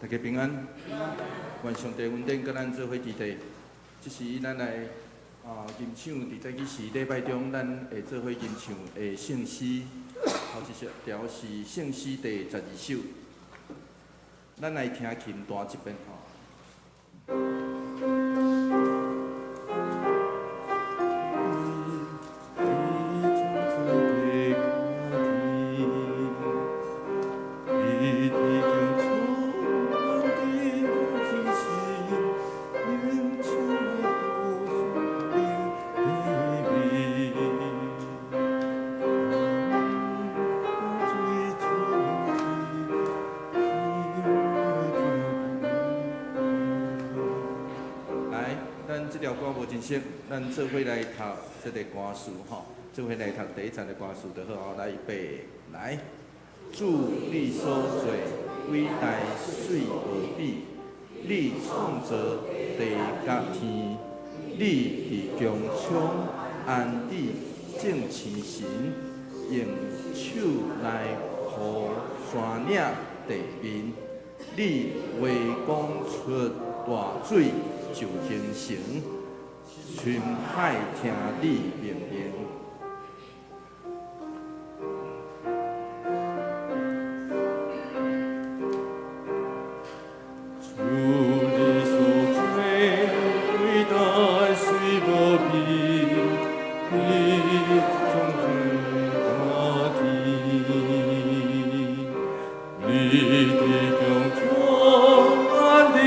大家平安，願上帝恩典佮咱做伙佇佇。這時咱來吟唱佇早起時禮拜中，咱會做伙吟唱的聖詩，頭一條是聖詩第12首。咱來聽琴彈一遍吼。來，咱這條歌無真熟，咱做伙來讀這个歌詞吼，做伙來讀第一節的歌詞就好哦。來，預備，來，主你所做偉大媠無比，你創造地佮天，你佇穹蒼安置眾星辰，用手來鋪山嶺地面，你話講出大水就形成，深海聽你命令。主你所做偉大媠無比，你創造大天，你佇穹蒼安置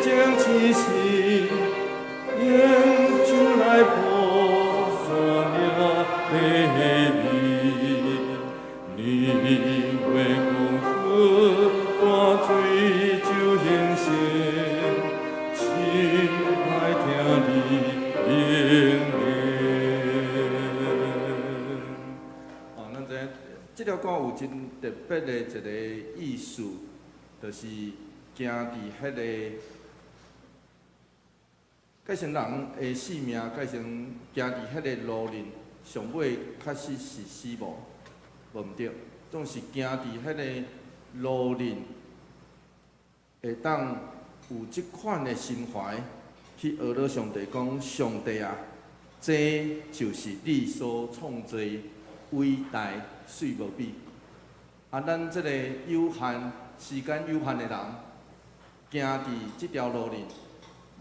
眾星辰，用手來鋪山嶺地面，你話講出大水就形成，深海聽你命令。哦，咱知影這條歌有真特別的一个意思，就是行佇彼个改成人的性命，改成行佇彼个路面，上尾確實是死亡，無毋對，總是行佇彼个路面，會當有這款的心懷去學了上帝講：上帝啊，這就是你所創造偉大媠無比。啊，咱這个有限時間有限的人，行佇這條路面，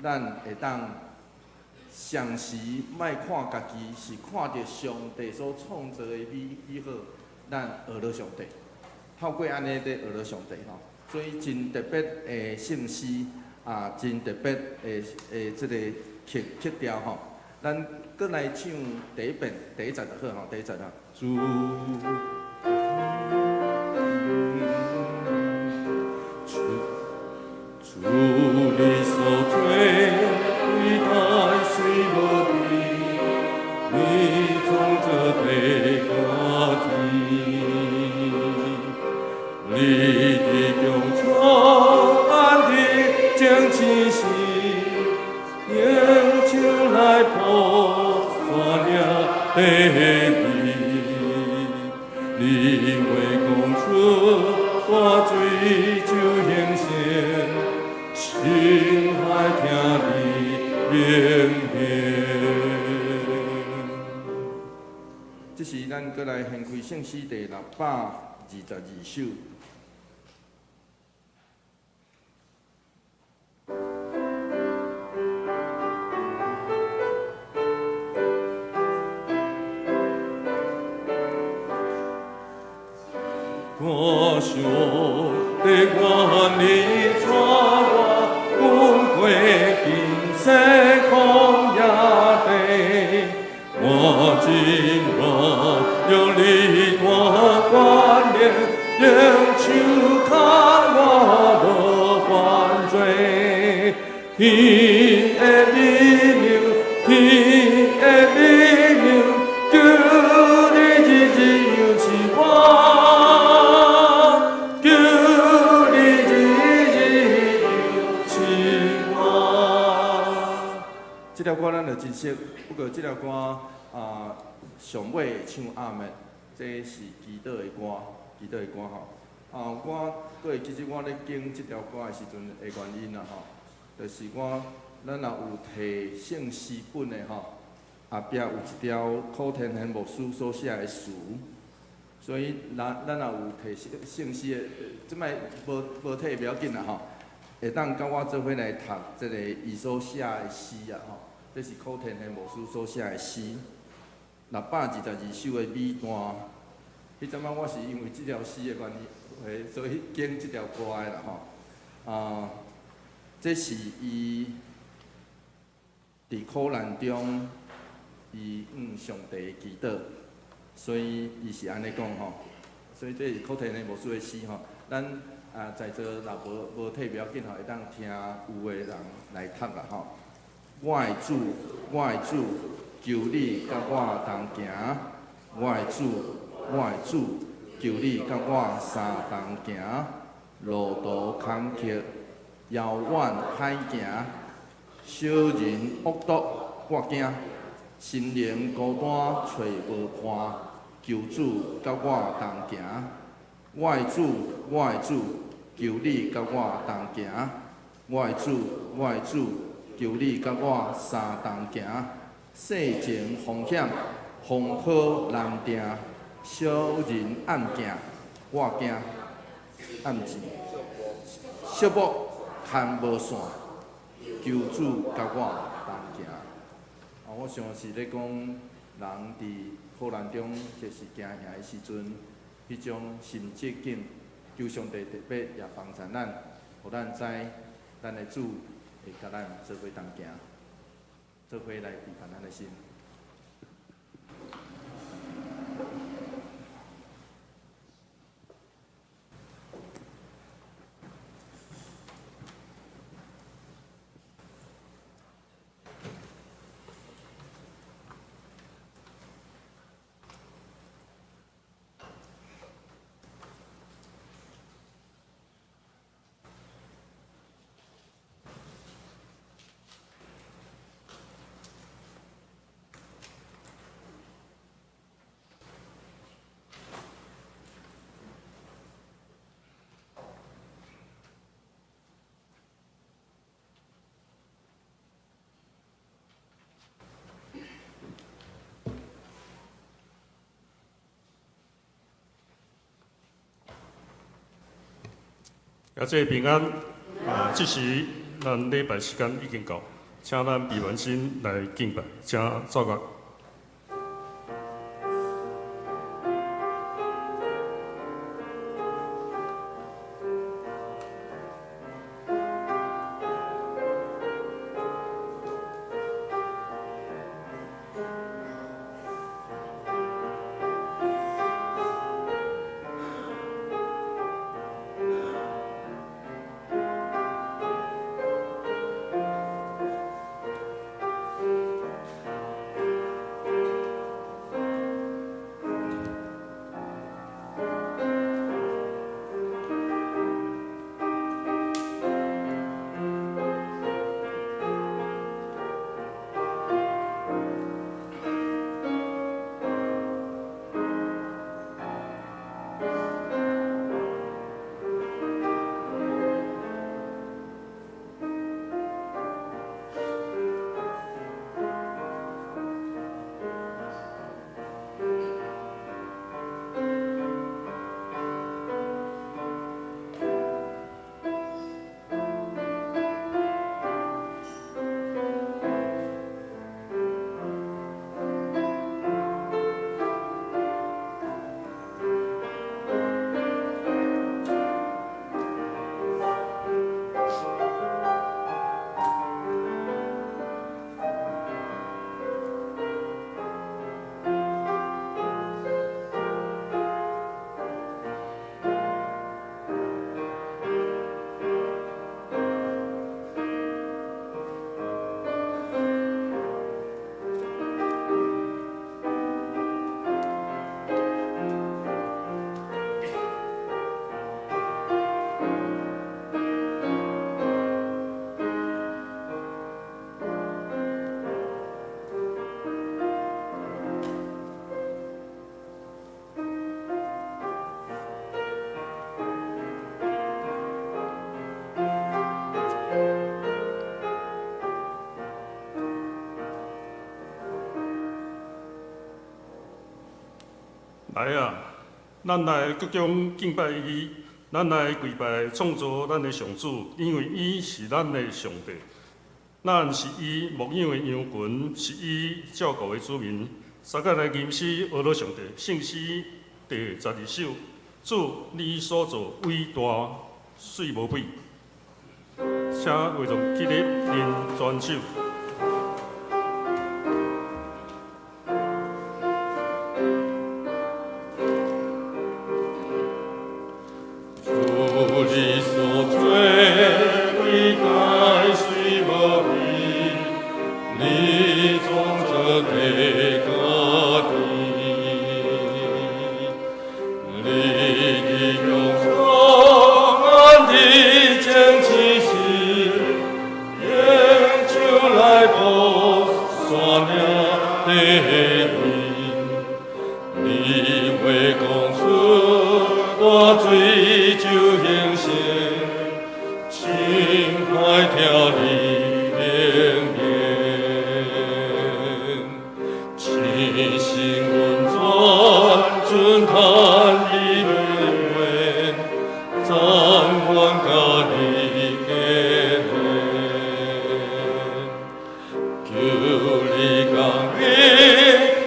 咱會當常時莫看家己，是看著上帝所創造的美美好，咱學了上帝，透過按呢咧學了上帝吼，所以真特別的聖詩啊，真特別的這个曲調吼，咱閣來唱第一遍第一節就好吼，第一節啊。主，主，主你所做偉大媠無比，你創造地佮天，你佇穹蒼安置眾星辰，用手來鋪山嶺地面，你話講出大水就形成，深海聽你命令。這時咱閣來掀開聖詩第622首。我上帝願你帶我阮過貧瘠曠野地，我真願用你大權能，用手牽我無犯罪。天的力量，天的力量，求你日日扶持我，求你日日扶持我。這條歌咱就真熟，不過這條歌啊，上尾唱阿們，這是祈禱的歌，祈禱的歌吼。啊，我對，其實我咧揀這條歌的時陣的原因啦吼，就是我咱若有提聖詩本的吼，後壁有一條柯天賢牧師所寫的詞，所以咱若有提聖聖詩的，這擺無無提袂要緊啦吼，會當佮我做伙來讀這個伊所寫的詩啊吼，這是柯天賢牧師所寫的詩，622首的尾段。彼陣仔我是因為這條詩的關係，所以揀這條歌的啦吼。啊，這是伊佇苦難中，伊向上帝祈禱，所以伊是按呢講吼。所以這是柯天賢牧師的詩吼。咱啊在座若無無提袂要緊吼，會當聽有的人來讀啦吼。我的主，我的主，求你佮我同行。我的主，我的主，求你佮我相同行。路途坎坷，遙遠海行，小人惡毒，我驚。心靈孤單揣無伴，求主佮我同行。我的主，我的主，求你佮我同行。我的主，我的主，求你佮我相同行。世情風險，風波難定，小人暗行，我驚。暗箭，寂寞牽無線，求主佮我同行。啊，我想是咧講，人佇苦難中，就是行行的時陣，彼種心境，求上帝特別也幫助咱，予咱知，咱的主會佮咱做伙同行，做伙來預備咱的心。主內平安啊！這時咱禮拜時間已經到，請咱閉完心來敬拜，請奏樂。來啊，咱來鞠躬敬拜伊，咱來跪拜創造咱的上主，因為伊是咱的上帝。咱是伊牧養的羊群，是伊照顧的子民。三個來吟詩阿羅上帝，聖詩第12首，主，你所造偉大，媠無比。請會眾起立，認全首。主你所做偉大媠無比，你創造地佮天，你的勇敢的堅持是，用手來保山嶺地位，你話講出大水就形成，深海聽你靈言，星星運轉準嘆你的話，讚願佮你結連，求你降臨，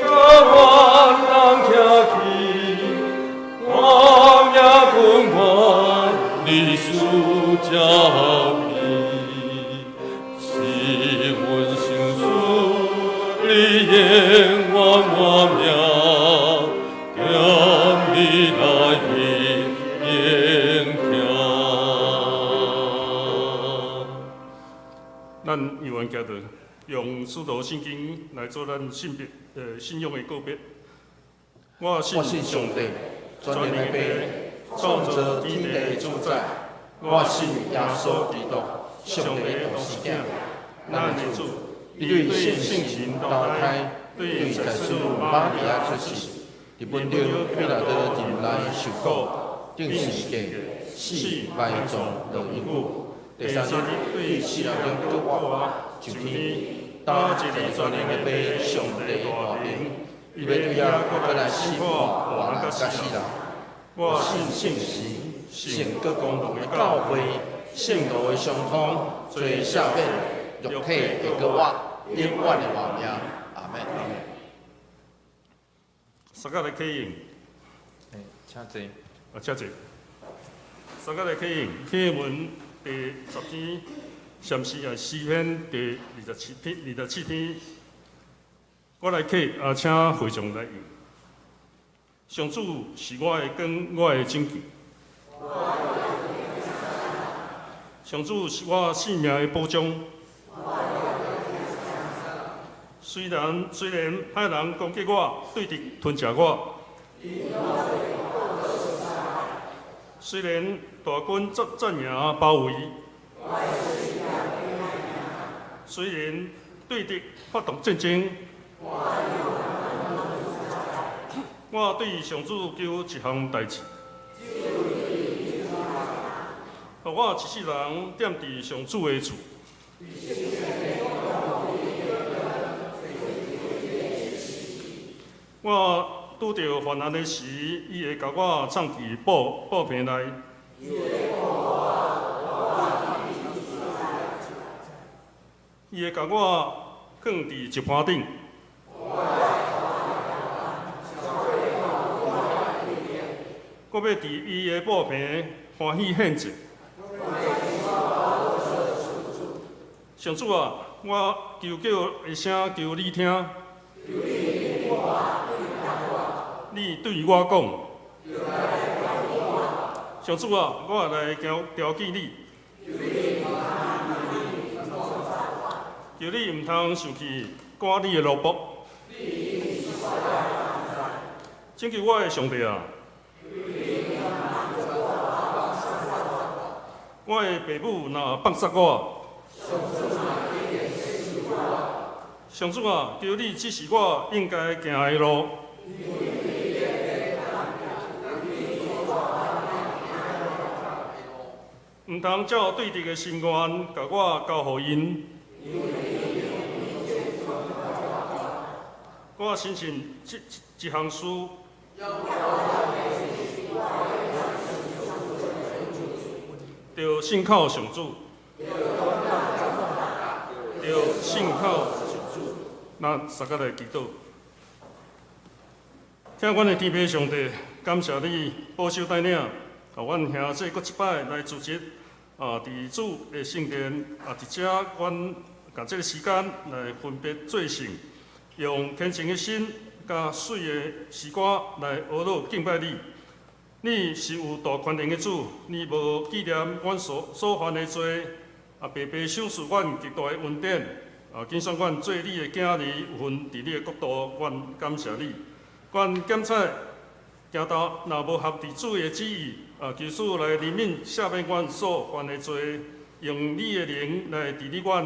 佮阮人徛起，我命君願你賜照庇，是阮相思，你永遠活命，踮你來迎聽。咱猶原行著用使徒信經來做咱信別信仰的告別。我我信信上帝，全能的父，創造天地的主宰。我信耶穌基督，上帝的獨生囝，咱的主，伊對聖神投胎，對在聖母瑪利亞出世，佇本丟彼拉多任內受苦，釘十字架，死埋葬落陰府，第三日對死人中復活，上天，擔坐佇全能的父上帝大爿，伊欲對遐閣來審判活人佮死人。我信聖神，聖閣公同的教會，聖徒的相通，罪赦免，肉體會閣活，永遠的活命。阿門。三個來啟應，請坐。啊，請坐。三個來啟應，啟應文第10篇，禪詩啊，詩篇第27篇，27篇。我來啟，啊，請會眾來應。上主是我的光，我的拯救。上主是我性命的保障。雖然歹人攻擊我，對敵吞食我，雖然大軍陣營包圍，雖然對敵發動戰爭，我對上主求一項代誌，予我一世人踮佇上主的厝。我拄著患難的時，伊會共我藏佇布棚內。伊會共我囥佇石盤頂。我欲佇伊的布棚歡喜獻祭。上主啊，我求叫的聲求你聽。你對我講，上主啊，我來調記你，求你毋通生氣，趕你的奴僕。拯救我的上帝啊！我的爸母若放殺我，上主啊，求你指示我應該行的路。毋通照對敵的心願，共我交予𪜶。我深信這一項事，著信靠上主。著信靠上主。咱三个來祈禱。疼阮的天父上帝，感謝你保守帶領，予阮兄弟閣一擺來聚集啊！佇主的聖殿啊，佇遮阮共這个時間來分別做聖，用虔誠的心佮媠的詩歌來呵咾敬拜你。你是有大權能的主，你無紀念阮所犯的罪，啊，白白賞賜阮極大的恩典，啊，揀選阮做你的囝兒，有份佇你的國度，阮感謝你。阮檢採行道若無合佇主的旨意，啊，求主來憐憫赦免阮所犯的罪，用你的靈來治理阮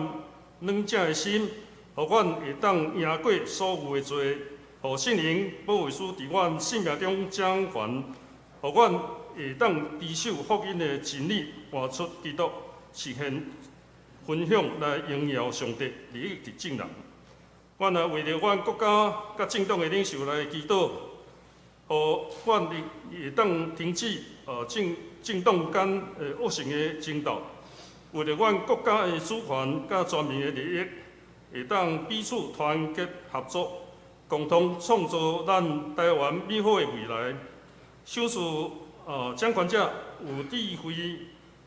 軟正的心，予阮會當贏過所有的罪，予聖靈保惠師佇阮生命中掌權，予阮會當持守福音的真理，活出基督，實現分享來榮耀上帝，利益佇眾人。阮也為著阮國家佮政黨的領袖來祈禱，予阮會當停止政黨間的惡性的爭鬥，為著阮國家的主權佮全民的利益，會當彼此團結合作，共同創造咱台灣美好的未來。賞賜掌權者有智慧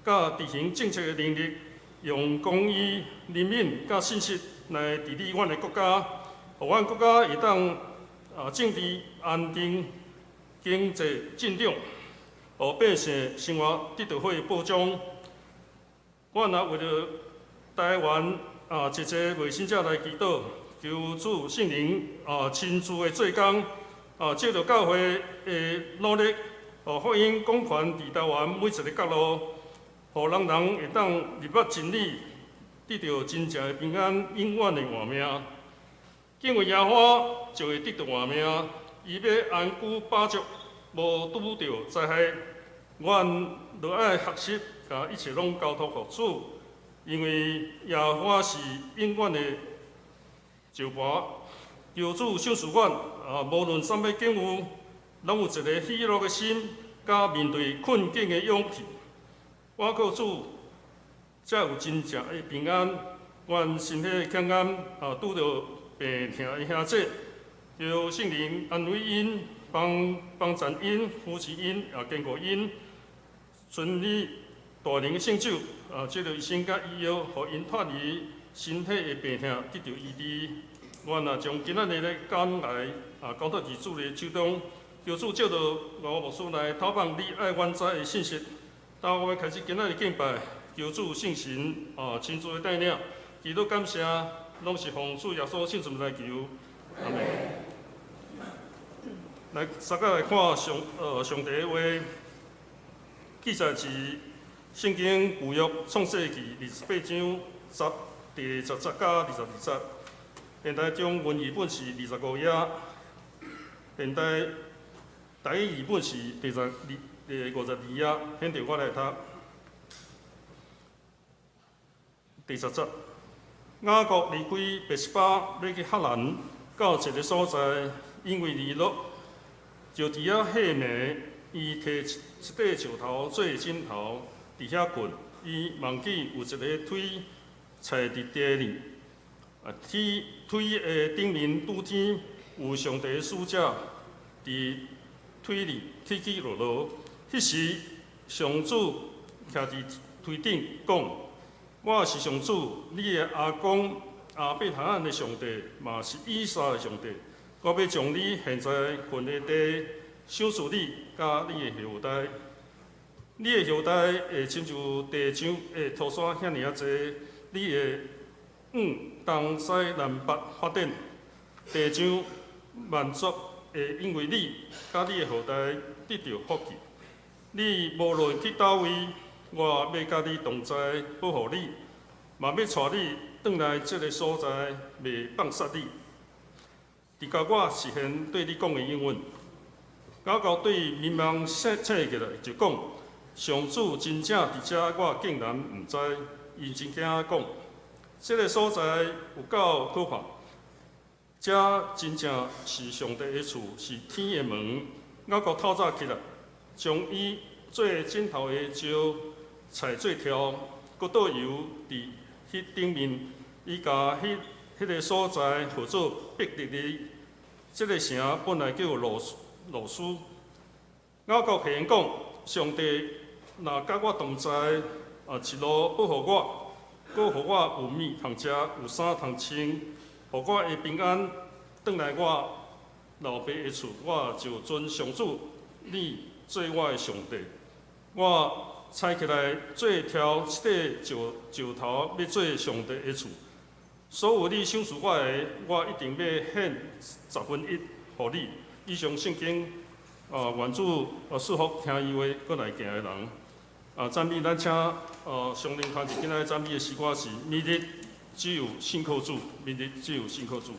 佮執行政策的能力，用公義、憐憫佮信實來治理阮的國家，予阮國家會當政治安定、經濟進長，予百姓生活得著好的保障。阮也為著台灣一濟未信者來祈禱，求主聖靈親自的做工，藉著教會的努力，予福音廣傳佇台灣每一个角落，予人人會當入捌真理，得著真正的平安，永遠的活命。敬畏耶和華就會得著活命，伊欲安居飽足，無拄著災害。阮著愛學習，共一切攏交託予主，因為耶和華是永遠的石磐。求主賞賜阮無論啥物境遇，攏有一个喜樂的心，佮面對困境的勇氣。倚靠主，才有真正的平安。阮身體健康拄著病痛的兄弟，求聖靈安慰𪜶，幫幫贊𪜶，扶持𪜶，也堅固𪜶。伸你大能的聖手，藉著醫生佮醫藥，予𪜶脫離身體的病痛，得著醫治。阮也將今仔日的講來交託佇主的手中，求主藉著吳牧師來透放你愛阮知的信息。當我欲開始今仔日敬拜，求主聖神親自的帶領，祈禱感謝，攏是奉主耶穌聖名來求，阿們。來，大家來看上帝的話，記載佇聖經舊約創世記28章第十節到22節。現代中文譯本是25頁，現代台語譯本是第52頁，現在我來讀。第十節，雅各離開別是巴，欲去哈蘭，到一个所在，因為日落，就佇遐歇暝。伊提一塊石頭做枕頭，佇遐睏。伊夢見有一个推踩佇地裡，天推的頂面拄天，有上帝的使者佇推裡起起落落。彼時，上主徛佇推頂講：我是上主，你的阿公亞伯拉罕的上帝，嘛是以撒的上帝。我欲將你現在睏的地賞賜你，佮你的後代。你的後代會親像地上的塗沙遐爾仔濟，你會往東西南北發展，地上萬族會因為你佮你的後代得著福氣。你無論去佗位，我欲佮你同在，保護你，嘛欲帶你轉來這个所在，袂放殺你，直到我實現對你講的應允。雅各對眠夢醒起來，就講：上主真正佇遮，我竟然毋知。伊真驚講，這个所在有夠可怕。遮真正是上帝的厝，是天的門。雅各透早起來，將伊做枕頭的石拆做柱，閣倒油佇彼頂面，伊共彼彼个所在號做伯特利。這个城本來叫路路斯。雅各起誓講：上帝若佮我同在，啊，一路保護我，閣予我有物通食，有衫通穿，予我會平安轉來我老爸的厝，我就尊上主你做我的上帝。我拆起來做柱，這塊石石頭欲做上帝的厝。所有你賞賜我的，我一定欲獻十分一予你。以上聖經，啊，願主啊賜福聽伊話，閣來行的人。啊，讚美咱請上靈團今仔日讚美的詩歌是《每日只有信靠主》，每日只有信靠主。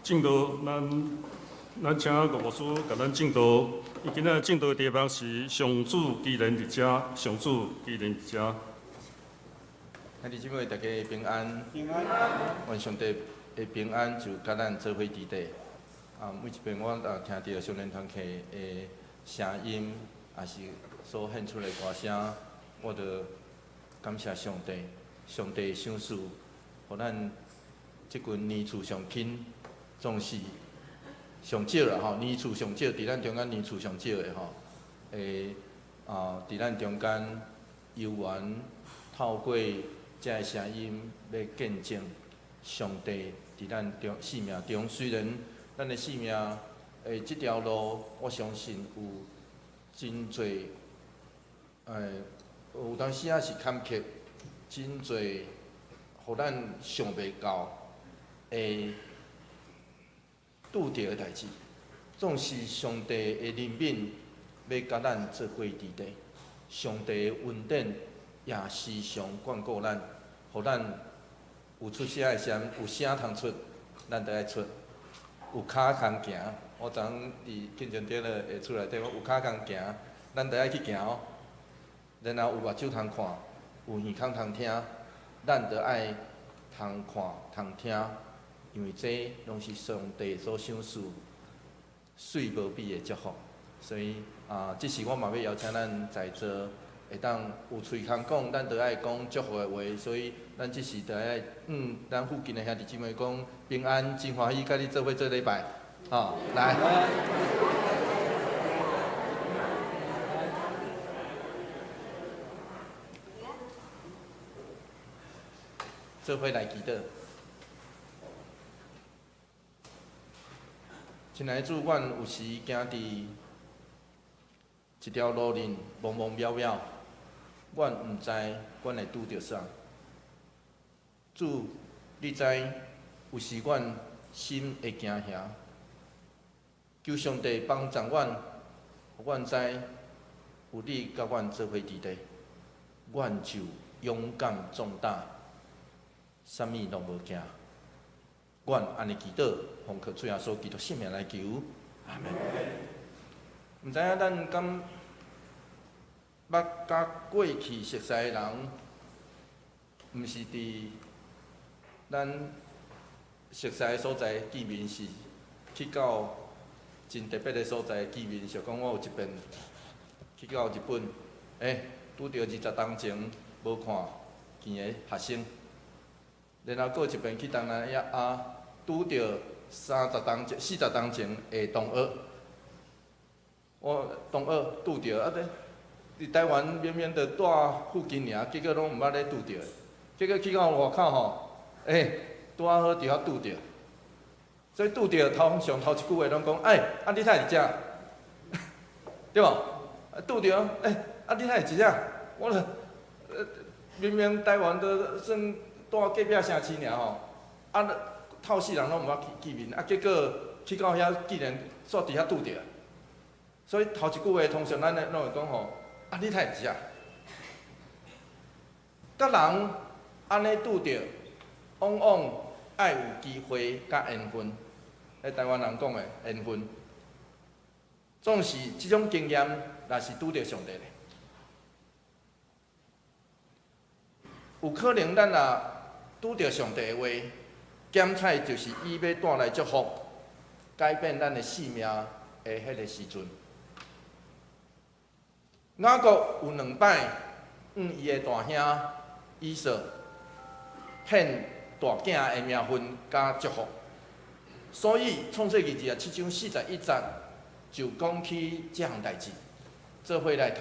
證道，咱咱請吳牧師共咱證道。伊今仔證道的題目是上主既然佇遮，上主既然佇遮。兄弟姊妹，大家平安。平安。願上帝的平安就佮咱做伙佇底。啊，每一遍我啊聽著少年團契的聲音，也是所獻出的歌聲，我就感謝上帝，上帝賞賜，予咱這群年次上輕，總是上少啦吼，年次上少，佇咱中間年次上少的吼，會啊，佇咱中間有緣透過這个聲音，欲見證上帝佇咱中生命中。雖然咱的生命的這條路，我相信有真濟，有當時仔是坎坷，真濟，予咱想袂到會拄著的代誌，總是上帝的憐憫欲佮咱做伙佇底，上帝的恩典也時常眷顧咱，予咱有出聲的時陣，有聲通出，咱就愛出；有跤通行，我昨昏佇見證典禮的厝內底，講有跤通行，咱就愛去行哦。然後有目睭通看，有耳孔通聽，咱就愛通看通聽，因為這攏是上帝所賞賜、媠無比的祝福。所以啊，這時我嘛欲邀請咱在座會當有喙通講，咱就愛講祝福的話。所以咱這時就愛咱附近的兄弟姊妹講平安，真歡喜佮你做伙做禮拜，吼，來。做伙來祈禱。親愛的主，阮有時行佇一條路裡，茫茫渺渺，阮毋知阮會拄著啥。主，你知有時阮心會驚嚇，求上帝幫助阮，予阮知有你佮阮做伙佇底，阮就勇敢壯膽，啥物攏無驚。阮按呢祈禱，奉靠主耶穌基督聖名來求，阿們。毋知影咱敢捌佮過去熟似的人，毋是佇咱熟似的所在見面，是去到真特別的所在見面。像講我有一遍去到日本，拄著20冬前無看見的學生，然後閣一遍去東南亞，啊，拄著30冬前、40冬前的同學，我同學拄著啊，佇台灣明明就蹛附近爾，結果攏毋捌咧拄著，結果去到外口吼，拄仔好佇遐拄著，所以拄著頭上頭一句話攏講，欸，啊你哪會佇遮？對無？啊拄著，欸，啊你哪會佇遮？我就，明明台灣都算蹛隔壁城市爾吼，啊透死人攏毋捌見面，啊結果去到遐竟然煞佇遐拄著，所以頭一句話通常咱攏會講吼，啊你哪會佇遮？佮人按呢拄著，往往愛有機會佮緣分，彼台灣人講的緣分，總是這種經驗，若是拄著上帝咧，有可能咱若拄著上帝的話，檢採就是伊欲帶來祝福，改變咱的生命的彼个時陣。雅各有兩擺，向伊的大兄以掃騙大囝的名分佮祝福，所以創世記27章41節就講起這項代誌。做伙來讀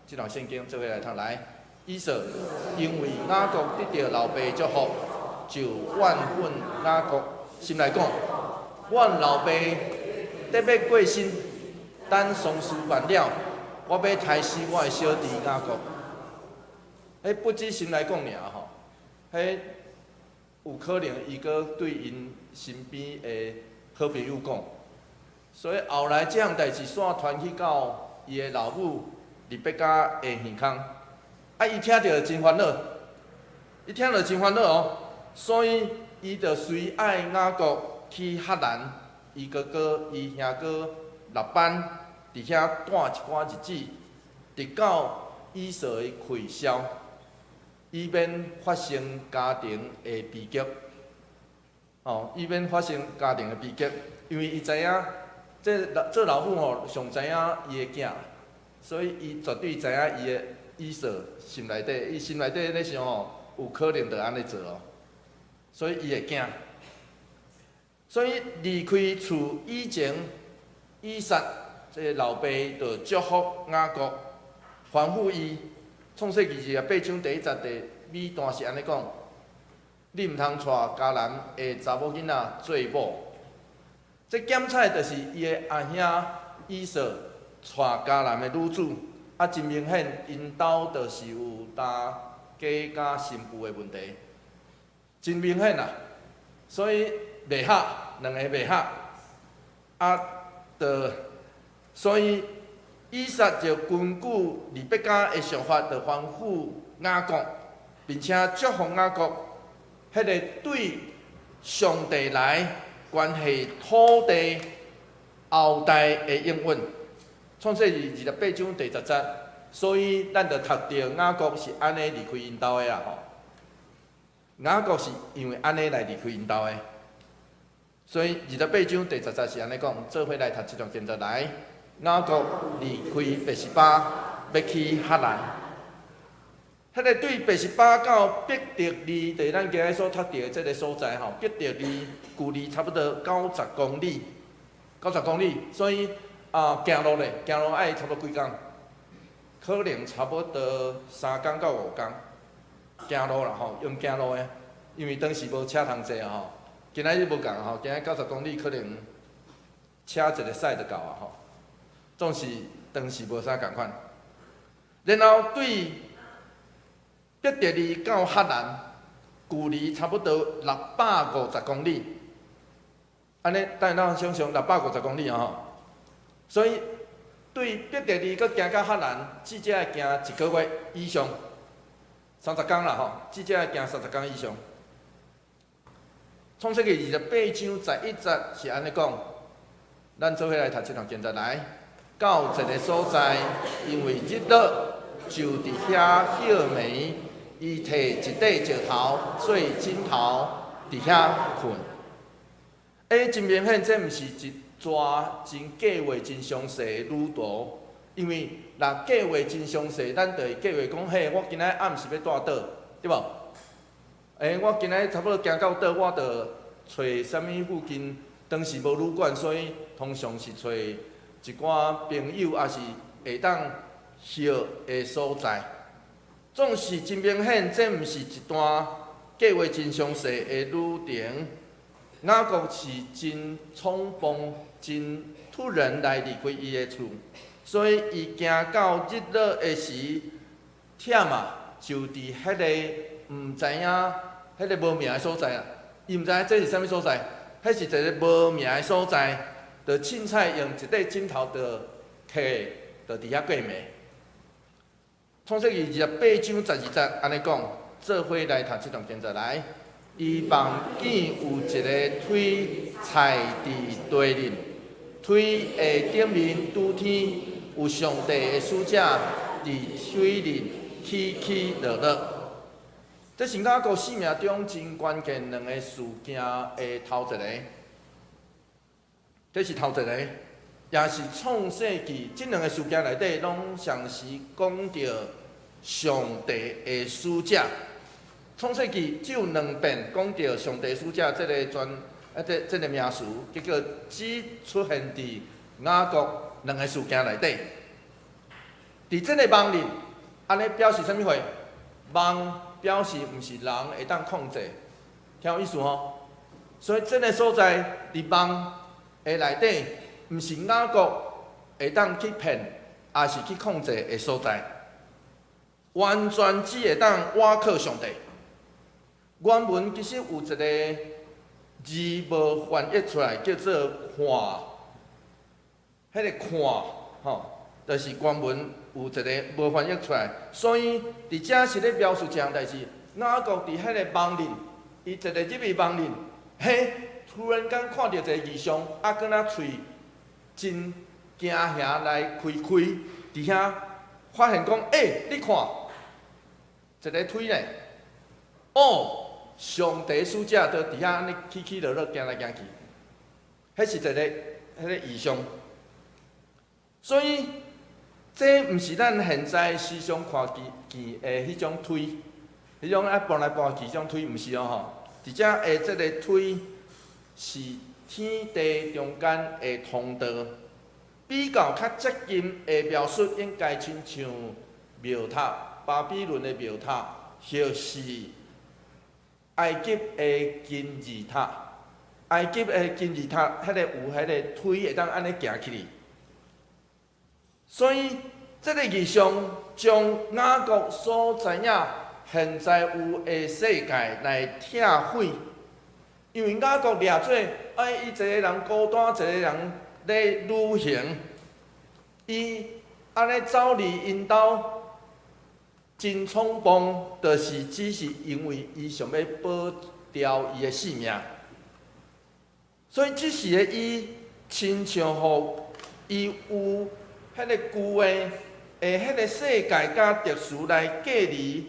這段聖經，做伙來讀來。以掃因為雅各得著老爸祝福，就怨恨雅各，心內講：阮老爸得欲過身，等喪事辦了，我欲刣死我的小弟雅各。彼不止心內講爾吼，彼有可能伊閣對𪜶身邊的好朋友講，所以後來這項代誌煞傳去到伊的老母利百加的耳空，啊，伊聽著真煩惱，伊聽著真煩惱哦，所以伊就隨愛雅各去哈蘭，伊哥哥伊兄哥拉班佇遐住一寡日子，直到以掃的氣消，以免發生家庭的悲劇。哦，以免發生家庭的悲劇，因為伊知影，這做老母吼上知影伊的囝，所以伊絕對知影伊的以掃心內底，伊心內底咧想吼，有可能就按呢做哦，所以伊會驚。所以離開厝以前，以撒這个老爸就祝福雅各，吩咐伊，創世記28章第一節第尾段是按呢講：你毋通娶迦南的查某囡仔做某。這檢採就是伊的阿兄以掃娶迦南的女子，啊，真明顯，𪜶兜就是有擔假佮新婦的問題，真明顯啊！所以袂合，兩个袂合，啊，就所以以撒就根據利百加的想法，就吩咐雅各，並且祝福雅各，彼个對上帝來關係土地後代的應允。創世記28章第10節，所以咱就讀著雅各是按呢離開𪜶兜的啊吼。雅各是因為按呢來離開𪜶兜的，所以二十八章第十節是按呢講，做伙來讀這段經節來。雅各離開別是巴，欲去哈蘭。彼个對別是巴到伯特利，就是咱今日所讀著的這个所在吼，伯特利距離差不多九十公里，九十公里，所以啊，行路咧，行路愛差不多幾工？可能差不多3工到5工，行路啦吼，用行路的，因為當時無車通坐啊吼。今仔日無仝吼，今仔九十公里可能車一个駛就到啊吼。總是當時無啥仝款。然後對伯特利到哈蘭，距離差不多650公里。按呢，等下咱想像六百五十公里啊吼。所以對伯特利閣行到哈蘭，至少愛行一個月以上，三十工啦吼，至少愛行三十工以上。創世記28章11節是按呢講，咱做伙來讀這段經節來。到一个所在，因為日落，就佇遐歇暝。伊提一塊石頭做枕頭，佇遐睏。欸，真明顯，這毋是一逝真計劃真詳細的旅途，因為若計劃真詳細，咱就會計劃講，嘿，我今仔暗時欲蹛佗，對無？欸，我今仔差不多行到佗，我就揣啥物附近，當時無旅館，所以通常是揣一寡朋友，抑是會當歇的所在。總是真明顯，這毋是一段計劃真詳細的旅程。雅各是真衝動、真突然來離開伊的厝，所以伊行到日落的時，忝啊，就佇彼个毋知影彼个無名的所在啊。伊毋知影這是啥物所在，彼是一个無名的所在，就凊彩用一塊枕頭就摕，就佇遐過暝。創世記28章12節按呢講，做伙來讀這段經節來。伊望見有一个錐踩佇地裡，錐的頂面拄天，有上帝的使者佇錐裡起起落落。這是雅各生命中真關鍵兩个事件的頭一个，這是頭一个，也是創世記這兩个事件內底，攏同時講著上帝的使者。創世記只有兩遍講著上帝使者這个專啊，這這个名詞，結果只出現佇雅各兩个事件內底。佇這个夢裡，按呢表示啥物貨？夢表示毋是人會當控制，聽有意思吼？所以這个所在佇夢的內底，毋是雅各會當去騙，抑是去控制的所在，完全只會當倚靠上帝。原文其實有一个字無翻譯出來，叫做看，彼个看吼，就是原文有一个無翻譯出來，所以佇遮是咧描述一項代誌。雅各佇彼个夢裡，伊一个入去夢裡，嘿，突然間看著一个異象，啊，敢若喙真驚嚇來開開，佇遐發現講，欸，你看，一个錐咧，哦，上帝使者都佇遐按呢起起落落行來行去，彼是一个彼个異象。所以這毋是咱現在時常看見見的彼種推，彼種愛搬來搬去彼種推，毋是哦吼。佇遮的這个推是天地中間的通道，比較較接近的描述，應該親像廟塔，巴比倫的廟塔，或是埃及的金字塔。埃及的金字塔，彼个有彼个推會當按呢行起去。所以，這个異象將雅各所知影現在有的世界來拆毀，因為雅各掠做，哎，伊一个人孤單一個人咧旅行，伊按呢走離𪜶兜，真衝動，就是只是因為伊想欲保牢伊的性命，所以這時的伊親像予伊有彼个舊的的彼个世界佮特殊來隔離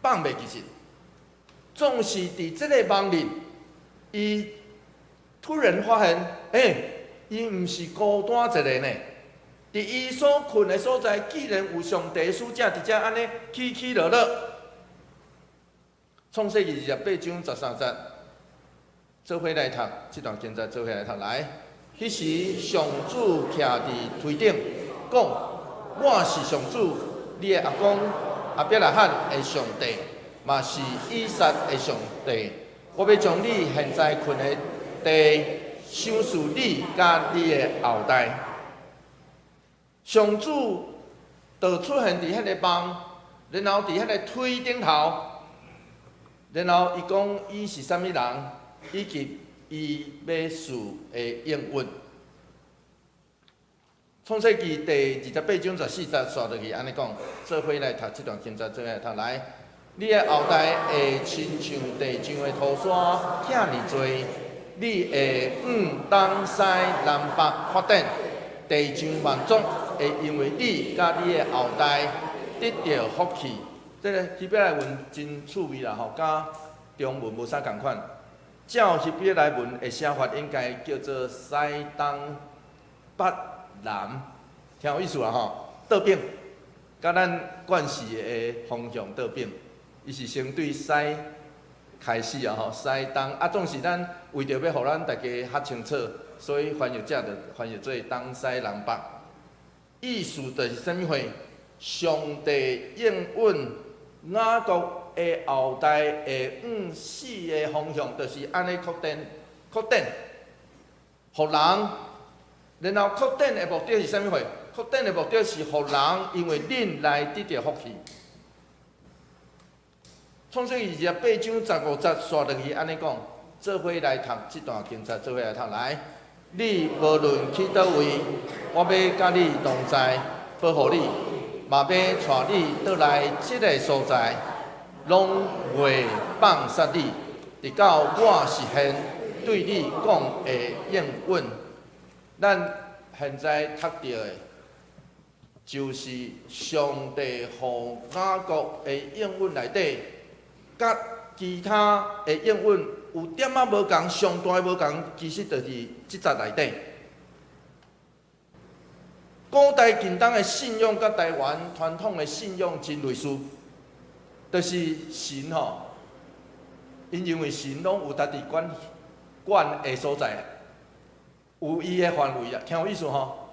放袂記實，總是佇這個夢裡，伊突然發現，欸，伊毋是孤單一个呢。佇伊所睏的所在，竟然有上帝使者佇遮按呢起起落落。創世記28章13節，做伙來讀這段經節，做伙來讀來。彼時上主徛佇梯頂，講：我是上主，你的阿公亞伯拉罕的上帝，嘛是以撒的上帝。我欲將你現在睏的地賞賜你佮你的後代。上主就出現佇彼個夢，然後佇彼個梯頂頭，然後伊講伊是啥物人，以及伊欲賜的應允。創世記第28章14節紲落去按呢講，做伙來讀這段經節，做伙來讀來。你的後代會親像地上的土沙遐爾濟，你會往東西南北發展，地上萬族會因為你佮你的後代得著福氣。這个希伯來文真趣味啦吼，佮中文無啥仝款。照希伯來文的寫法，應該叫做西東北南，聽有意思啦吼。倒反，佮咱慣勢的方向倒反。伊是先對西開始啊吼，西東啊，總是咱為著欲予咱大家較清楚，所以翻譯者就翻譯做東西南北。意思就是啥物貨？上帝應允雅各的後代會往四个方向，就是按呢擴展、擴展，予人。然後擴展的目的是啥物貨？擴展的目的是予人因為恁來得著福氣。創世記28章15節紲落去按呢講，做伙來讀這段經節，做伙來讀來。你無論去佗位，我欲佮你同在，保護你，嘛欲帶你倒來這个所在，攏袂放殺你，直到我實現對你講的應允。咱現在讀著的，就是上帝予雅各的應允內底，佮其他的應允有點仔無仝，上大的無仝，其實就是這節內底。古代近東的信仰佮台灣傳統的信仰真類似，就是神吼，𪜶認為神攏有家己管管的所在，有伊的範圍啊，聽有意思吼？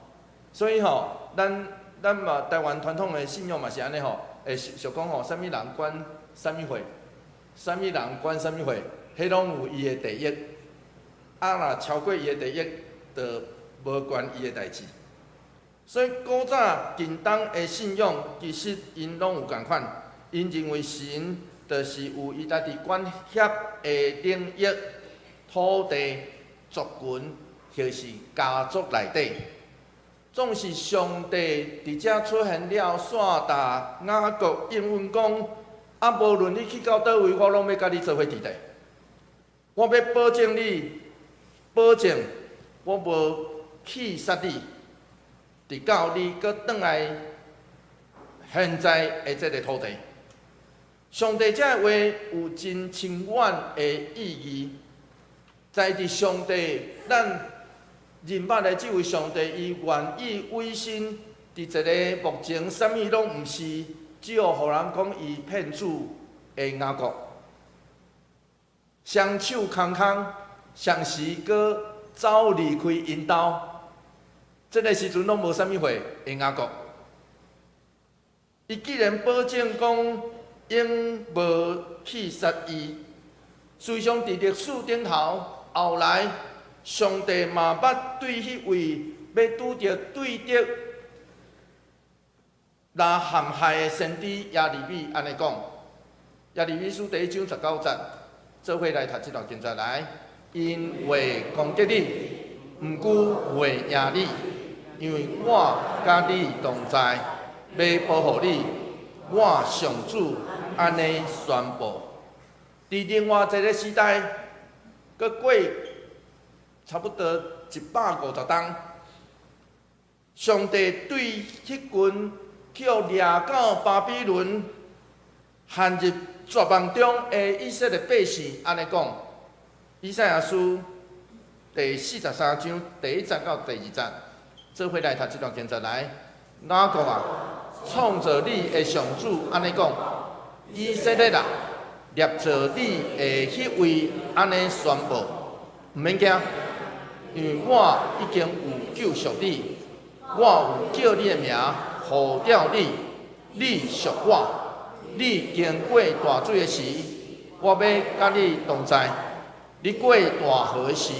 所以吼，咱嘛台灣傳統的信仰嘛是按呢吼，會想講吼，啥物人管啥物貨，啥物人管啥物貨，彼攏有伊的地域。啊，若超過伊的地域，就無關伊的代誌。所以古早近東的信仰，其實𪜶攏有仝款，𪜶認為神就是有伊家己管轄的領域、土地、族群，或是家族內底。總是上帝佇遮出現了，紲答雅各應允講：啊，無論你去到佗位，我攏欲佮你做伙佇咧。我欲保證你，保證我無棄殺你，直到你閣轉來現在的這个土地。上帝這个話有真深遠的意義，在佇上帝咱認捌的這位上帝，伊願意委身佇一个目前啥物攏毋是，只有予人講伊騙子的雅各，雙手空空，雙時閣走離開𪜶兜，這个時陣攏無啥物貨的雅各，伊既然保證講永無去殺伊，事實上佇歷史頂頭，後來上帝嘛捌對彼位欲拄著對敵來陷害的先知耶利米按呢講，耶利米書第一章十九節，做伙來讀這段經節來，𪜶話攻擊你，毋過袂贏你，因為我佮你同在，欲保護你，我上主按呢宣布。佇另外一个時代，閣過差不多150冬，上帝對彼群去予掠到巴比倫，陷入絕望中的以色列百姓，按呢講，以賽亞書第四十三章第一節到第二節，做伙來讀這段經節來。雅各啊，創造你的上主按呢講，以色列啊，捏造你的彼位按呢宣布，毋免驚，因為我已經有救贖你，我有叫你的名。呼召你，你屬我。你經過大水的時，我欲佮你同在；你過大河的時，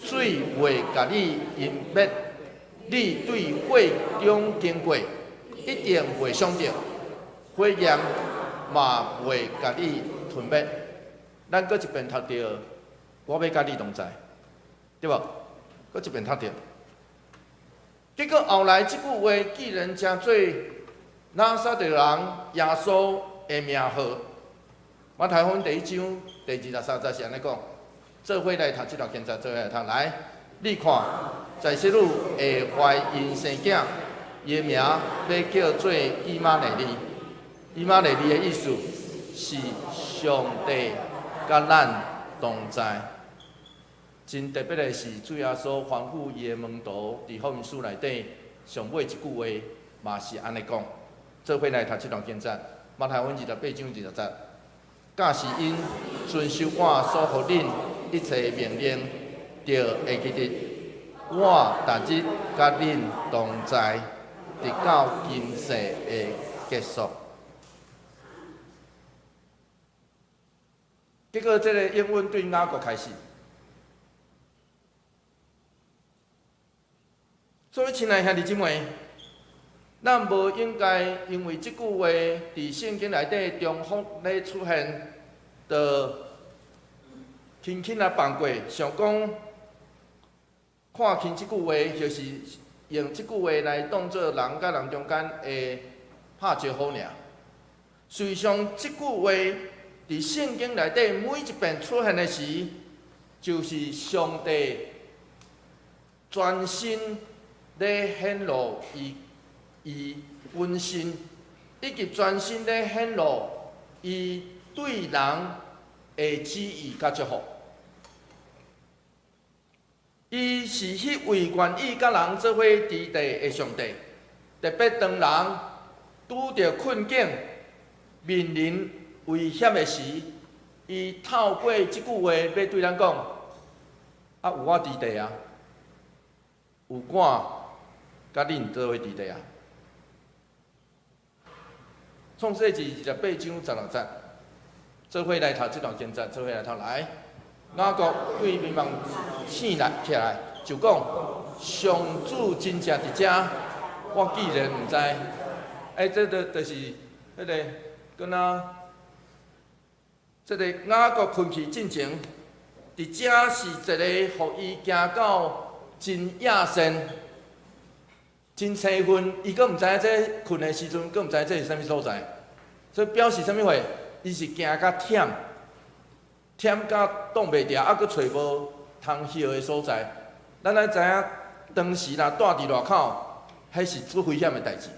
水袂共你淹沒。你對火中經過，一定袂傷著，火焰嘛袂共你吞滅。咱閣一遍讀著，我欲佮你同在，對無？閣一遍讀著。結果後來這句話既然成做拿撒勒人耶穌的名號，馬太福音第一章第二十三節是按呢講，做伙來讀這段經節，做伙來讀來。你看，在世女會懷孕生囝，伊的名欲叫做以馬內利。以馬內利的意思是上帝佮咱同在。真特別的是，主耶穌吩咐伊的門徒佇福音書內底上尾一句話嘛是按呢講。做伙來讀這段經節，馬太福音二十八章二十節。假使𪜶遵守我所予恁一切命令，就會記得我逐日佮恁同在，直到今世的結束。結果，這个應允對雅各開始。所以，親愛兄弟姊妹，咱無應該因為這句話佇聖經內底重複咧出現，就輕輕來放過，想講看輕這句話，就是用這句話來當做人佮人中間的拍招呼爾。事實上，這句話佇聖經內底每一遍出現的時，就是上帝全身咧顯露伊伊本身，以及全身咧顯露伊對人的旨意佮祝福。伊是彼位願意佮人做伙佇地的上帝，特別當人拄著困境、面臨危險的時，伊透過這句話欲對咱講：啊，有我佇地啊，有我佮恁做伙佇地啊。創世記二十八章十六節，做伙來讀這段經節，做伙來讀來。雅各對眠夢醒來起來，就講：上主真正佇遮，我竟然毋知。欸，這個就是彼个，敢若這个雅各睏去進前，佇遮是一個予伊行到真野性、真生分，伊閣毋知影這睏的時陣，閣毋知影這是啥物所在，所以表示啥物貨？伊是行甲忝，忝甲擋袂牢，猶閣揣無通歇的所在。咱愛知影，當時若蹛佇外口，彼是足危險的代誌。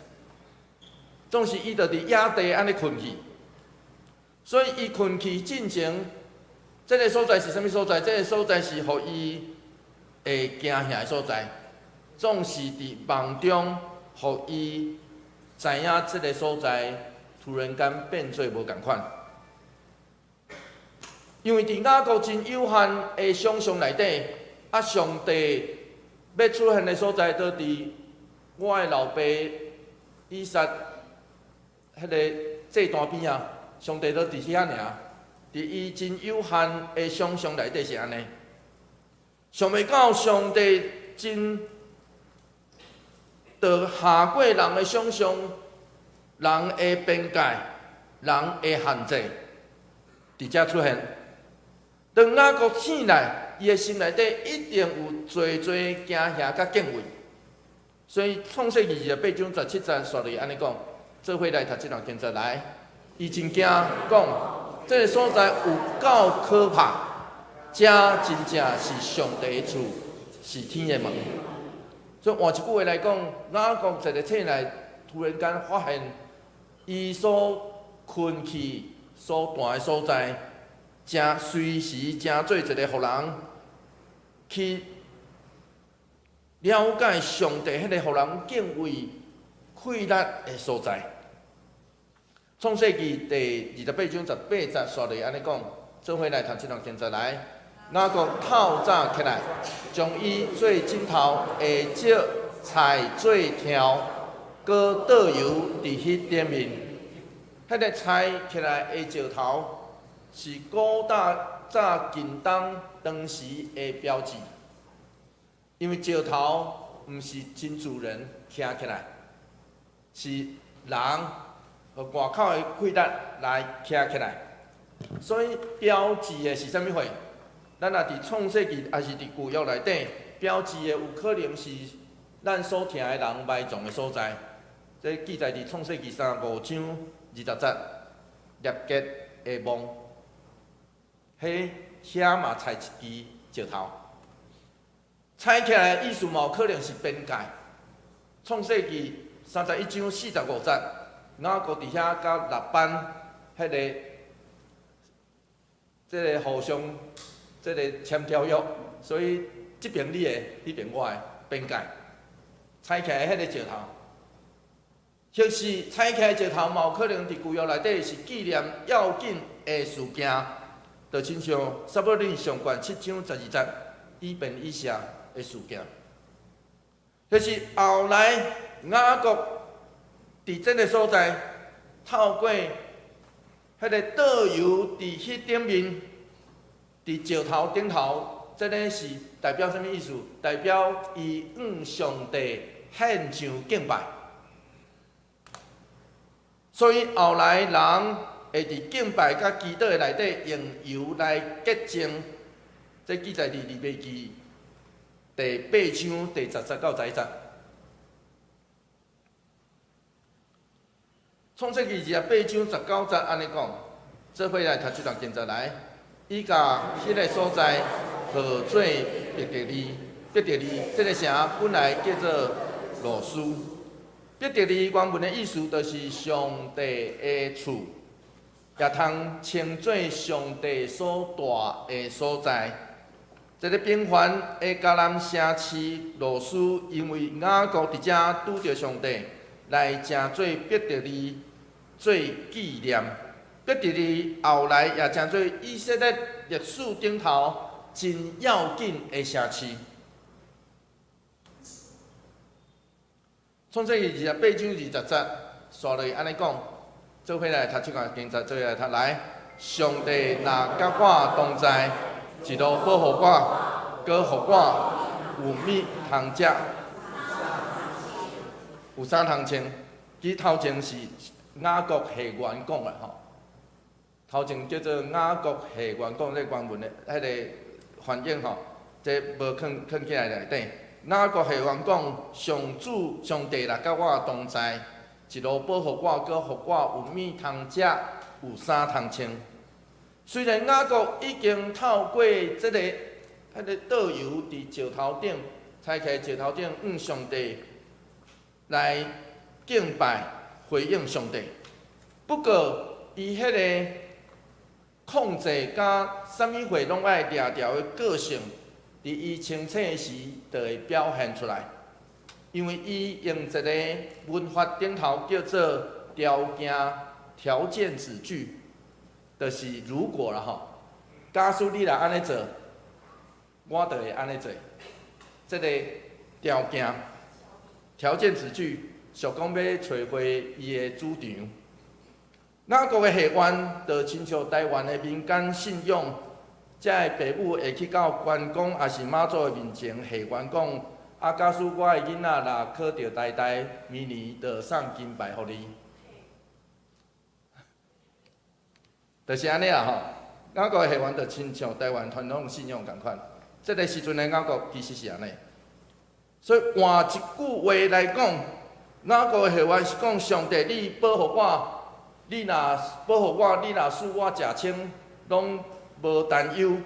總是伊就佇野地按呢睏去，所以伊睏去進前，這个所在是啥物所在？這个所在是予伊會驚嚇的所在。總是佇夢中，予伊知影這个所在突然間變做無仝款。因為佇雅各真有限的想像內底，啊，上帝欲出現的所在，都佇我的老爸以撒彼个祭壇邊仔，上帝都佇遐爾。佇伊真有限的想像內底是按呢，想袂到上帝真著下過人的想像，人的邊界，人的限制，佇遮出現。當雅各醒來，伊的心內底一定有濟濟驚嚇佮敬畏。所以創世記28章17節煞落按呢講，做伙來讀這段經節來，伊真驚講，這个所在有夠可怕，這真正是上帝的厝，是天的門。所以換一句話來講，雅各一个醒來，突然間發現，伊所睏去、所蹛的所在，正隨時成做一个予人去了解上帝彼個予人敬畏、氣力的所在。創世記第28章18節煞落按呢講，做伙來讀這段經節來。雅各透早起來，將伊做枕頭下石拆做柱，閣倒油佇彼頂面。彼个拆起來的石頭，是古早早近東當時的標誌，因為石頭毋是真自然徛起來，是人和外口的氣力來徛起來，所以標誌的是啥物貨？咱若佇創世記，抑是佇舊約內底，標誌的有可能是咱所聽的人埋葬的所在。這記載佇創世記35章20節，利結的墓，彼遐嘛拆一支石頭，拆起來的意思嘛有可能是邊界。創世記31章45節，雅各佇遐佮拉班彼个，這个互相這个簽條約，所以這邊你的，彼邊我的邊界，拆起來彼个石頭，或是拆起來石頭嘛有可能佇舊約內底是紀念要緊的事件，就親像撒母耳上卷7章12節以便以謝的事件，或是後來雅各佇這个所在，透過彼个倒油佇彼頂面，佇石頭頂頭，這个是代表啥物意思？代表伊向上帝獻上敬拜。所以後來人會佇敬拜佮祈禱的內底用油來潔淨。這記載佇利未記第8章第10節到11節。創世記28章19節按呢講，做伙來讀這段經節來。伊共彼个所在號做伯特利，伯特利這个城本來叫做路斯。伯特利原文的意思就是上帝的厝，也通稱做上帝所蹛的所在。這个平凡的迦南城市路斯，因為雅各佇遮拄著上帝，來成做伯特利做紀念。伯特利後來也成做以色列歷史頂頭真要緊的城市。創世記28章20節，煞落按呢講，做伙來讀這段經節，做伙來讀來。上帝若佮我同在，一路保護我，閣予我有物通食，有衫通穿。其實頭前是雅各下元講的吼，頭前叫做雅各下元講，這原文的彼个翻譯吼，這無囥囥起來內底。雅各下元講，上主上帝若佮我同在，一路保護我，閣予我有物通食，有衫通穿。雖然雅各已經透過這个、彼个倒油佇石頭頂，拆開石頭頂，向上帝來敬拜、回應上帝。不過，伊彼个控制佮啥物貨攏愛掠牢的個性，佇伊清醒時就會表現出來。因為伊用一個文法頂頭叫做條件條件子句，就是如果啦吼，假使你若按呢做，我就會按呢做。這個條件條件子句，俗講欲揣回伊的主張。雅各的誓願，就親像台灣的民間信仰，這个爸母會去到關公抑是媽祖的面前誓願講：啊，假使我的囡仔若考著台大，明年就送金牌予你。就是按呢啦吼。雅各的誓願就親像台灣傳統信仰仝款。這个時陣的雅各其實是按呢。所以換一句話來講，雅各的誓願是講上帝，你保護我。你若保護我，你若賜我食穿，攏無擔憂。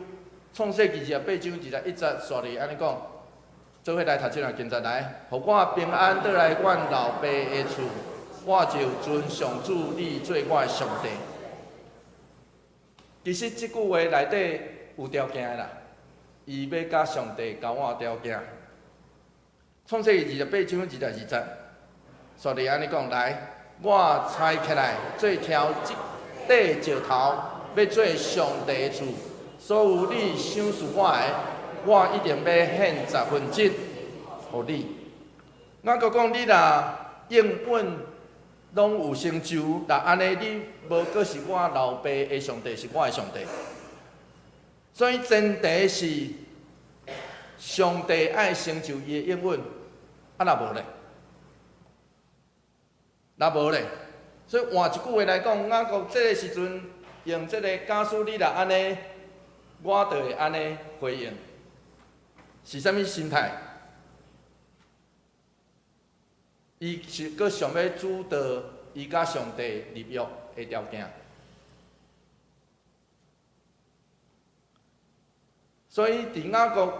創世記28章21節，煞佇按呢講，做伙來讀這段經節來，予我平安倒來阮老爸的厝，我就尊上主你做我的上帝。其實這句話內底有條件的啦，伊欲佮上帝交換條件。創世記28章22節，煞佇按呢講來。我柴起來做挑這塊石頭，欲做上帝的厝。所有你賞賜我的，我一定欲獻十分之一予你。雅各講，你若應允攏有成就，若按呢你無閣是我老爸的上帝，是我的上帝。所以前提是上帝愛成就伊的應允，啊若無咧？若無咧，所以換一句話來講，雅各這个時陣用這个假使你若按呢，我就會按呢回應，是啥物心態？伊是閣想欲主導伊佮上帝立約的條件，所以佇雅各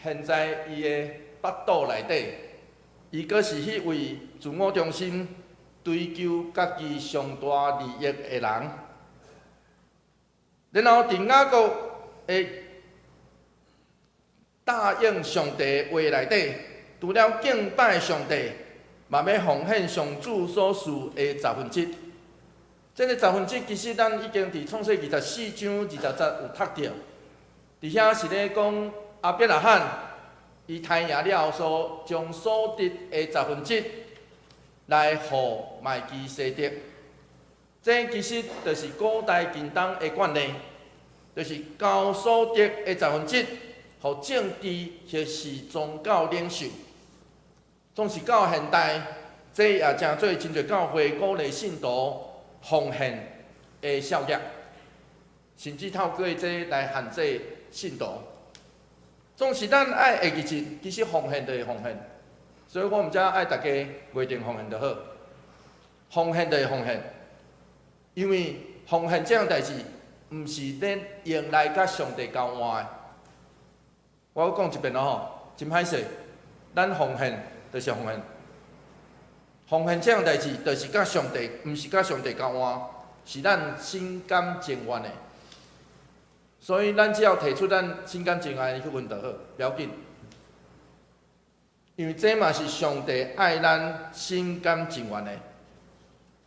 現在伊的腹肚內底，伊閣是彼位自我中心，追求家己上大利益的人，然後佇雅各的答應上帝話內底，除了敬拜上帝，嘛欲奉獻上主所賜的十分之一。這个十分之一其實咱已經佇創世記24章20節有讀著，佇遐是咧講亞伯拉罕伊刣贏了後，所將所得的十分之一來予麥基洗德，這其實就是古代近東的慣例，就是交所得的十分之一，予政治或是宗教領袖。總是到現代，這也成做真濟教會鼓勵信徒奉獻的效益，甚至透過這來限制信徒。總是咱愛會記得，其實奉獻就是奉獻。所以我毋知愛大家袂定奉獻就好，奉獻就是奉獻，因為奉獻這項代誌，毋是咧用來佮上帝交換的。我閣講一遍囉吼，真歹勢，咱奉獻就是奉獻，奉獻這項代誌就是佮上帝，毋是佮上帝交換，是咱心甘情願的。所以咱只要提出咱心甘情願的彼份就好，不要緊。因為這嘛是上帝愛咱心甘情願的。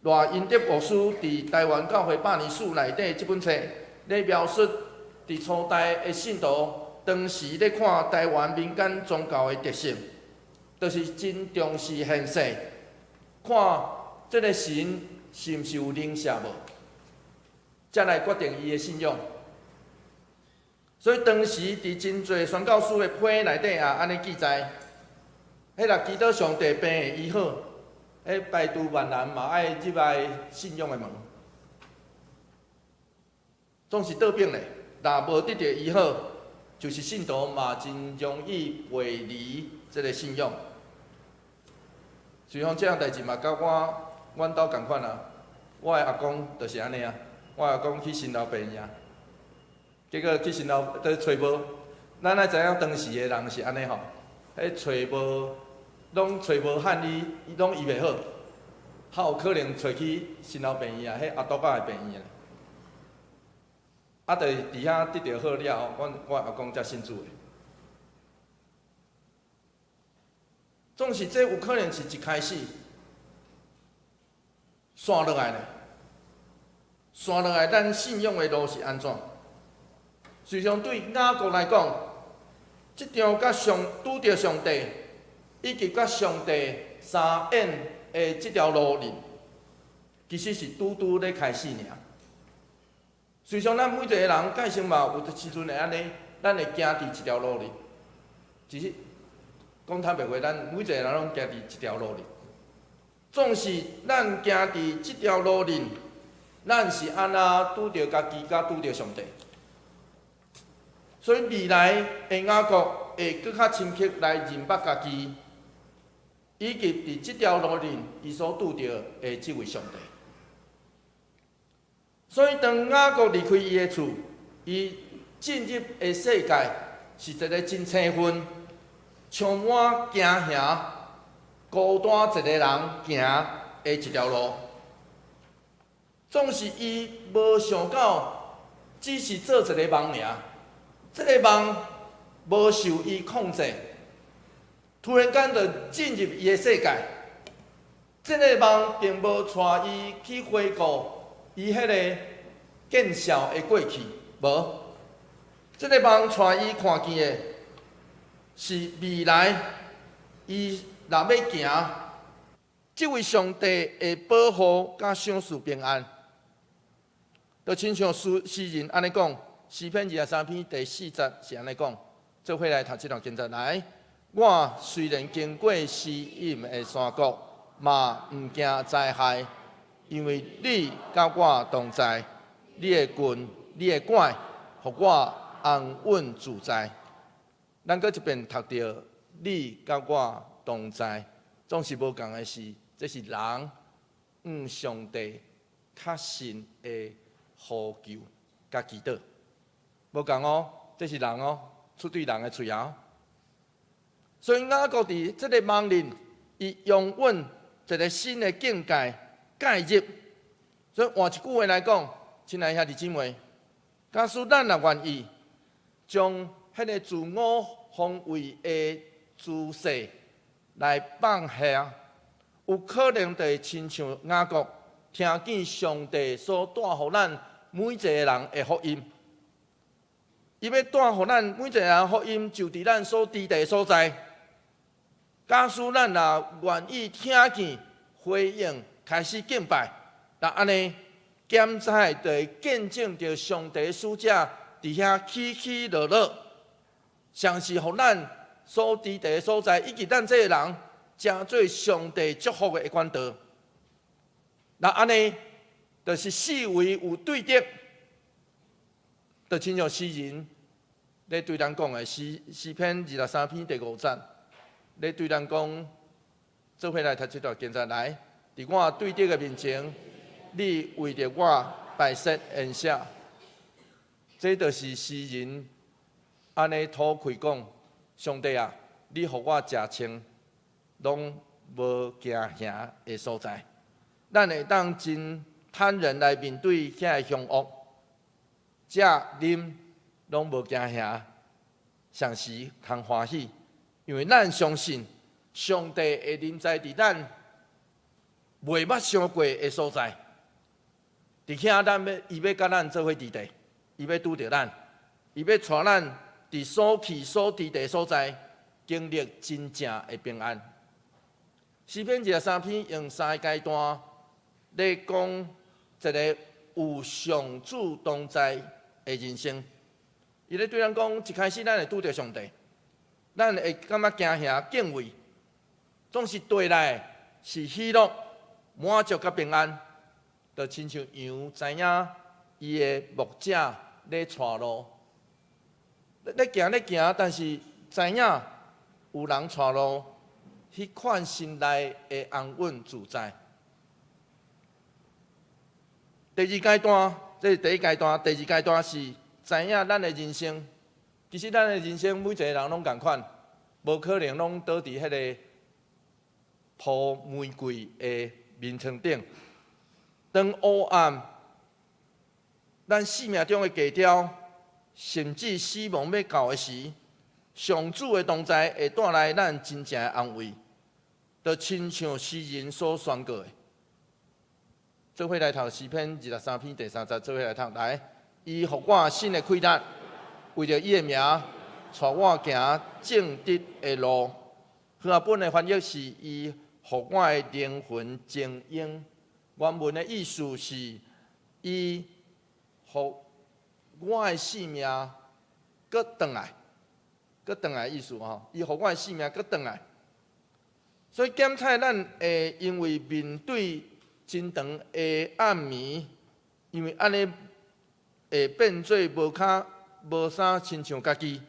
賴英德牧師佇台灣教會百年史內底這本冊，咧描述佇初代的信徒當時咧看台灣民間宗教的特色，就是真重視現世，看這个神是毋是有靈性無，才來決定伊的信仰。所以當時佇真濟宣教書的批內底也按呢記載。彼若祈禱上帝病會醫好，彼排除萬難嘛愛入來信仰的門，總是倒反咧。若無得著醫好，就是信徒嘛真容易背離這个信仰。所以講這項代誌嘛，佮我阮兜仝款啊。我的阿公就是按呢啊，我阿公去新老病院，結果去新老佇揣無。咱愛知影當時的人是按呢吼，彼揣無。攏揣無漢醫，伊攏醫袂好，較有可能揣去新老病院啊，彼阿篤仔的病院。啊，就是佇遐得著好了後，阮我阿公才信主的。總是這有可能是一開始，紲落來咧，紲落來，咱信仰的路是按怎？實際上對雅各來講，這場佮上拄著上帝，以及佮上帝相應的這條路裡，其實是拄拄咧開始爾。實際上，咱每一個人蓋先嘛有的時陣會按呢，咱會行佇一條路裡。其實講坦白話，咱每一個人攏行佇一條路裡。總是咱行佇這條路裡，咱是按怎拄著家己，佮拄著上帝。所以未來的雅各會閣較深刻來認捌家己，以及佇這條路裡，伊所拄著的這位上帝。所以當雅各離開伊的厝，伊進入的世界是一個真青昏、充滿驚嚇、孤單一個人行的一條路。總是伊無想到，只是做一個夢爾，這個夢無受伊控制，突然間就進入伊的世界。這個夢並無帶伊去回顧伊彼個見笑的過去，無。這個夢帶伊看見的是未來，伊若欲行，這位上帝會保護佮賞賜平安。就親像詩詩人按呢講，詩篇23篇第四節是按呢講，做伙來讀這段經節來。我雖然經過死蔭的山谷，嘛毋驚災害，因為你佮我同在，你的棍、你的拐，予我安穩自在。咱閣一遍讀著，你佮我同在，總是無仝的是，這是人向上帝確信的呼求佮祈禱，無仝哦，這是人哦，出對人的喙哦。所以雅各佇這個夢裡，伊擁有一個新的境界介入。所以換一句話來講，親愛兄弟姊妹，假使咱若願意將彼個自我防衛的姿勢來放下，有可能就會親像雅各聽見上帝所帶予咱每一個人的福音。伊欲帶予咱每一個人福音，就佇咱所佇的所在。假使咱若願意聽見、回應、開始敬拜，那按呢，檢查就會見證著上帝使者佇遐起起落落，嘗試予咱所佇的所在，以及咱這个人，成做上帝祝福的管道。那按呢，就是四圍有對敵，就親像詩人咧對咱講的詩詩篇23篇第五節，咧對咱講，做伙來讀這段經節來，佇我對敵的面前，你為著我擺設筵席，這就是詩人按呢吐氣講，上帝啊，你予我食穿，攏無驚嚇的所在。咱會當真坦然來面對遐个兇惡，食啉攏無驚嚇，同時通歡喜，因為咱相信上帝會臨在佇咱袂捌想過的所在，佇遐咱欲伊欲佮咱做伙佇地，伊欲拄著咱，伊欲帶咱佇所去所佇的所在，經歷真正的平安。詩篇23篇用三個階段咧講一個有上主同在的人生。伊咧對咱講，一開始咱會拄著上帝，咱會感覺驚嚇敬畏，總是帶來是喜樂、滿足佮平安，就親像羊知影伊的牧者咧帶路，咧行咧行，但是知影有人帶路，彼款心內的安穩自在。第二階段，這是第一階段，第二階段是知影咱的人生。其實咱的人生每一個人攏仝款，無可能攏倒佇彼個鋪玫瑰的眠床頂。當黑暗，咱生命中的低潮，甚至死亡欲到的時，上主的同在會帶來咱真正的安慰。就親像詩人所宣告的。做伙來讀詩篇二十三篇第三節，做伙來讀來。伊予我新的氣力，為著伊的名，帶我行正直的路。和合本的翻譯是伊予我的靈魂晶瑩。原文的意思是，伊予我的性命閣轉來，閣轉來意思吼，伊予我的性命閣轉來。所以檢採咱會因為面對真長的暗暝，因為按呢會變做無較無啥親像家己，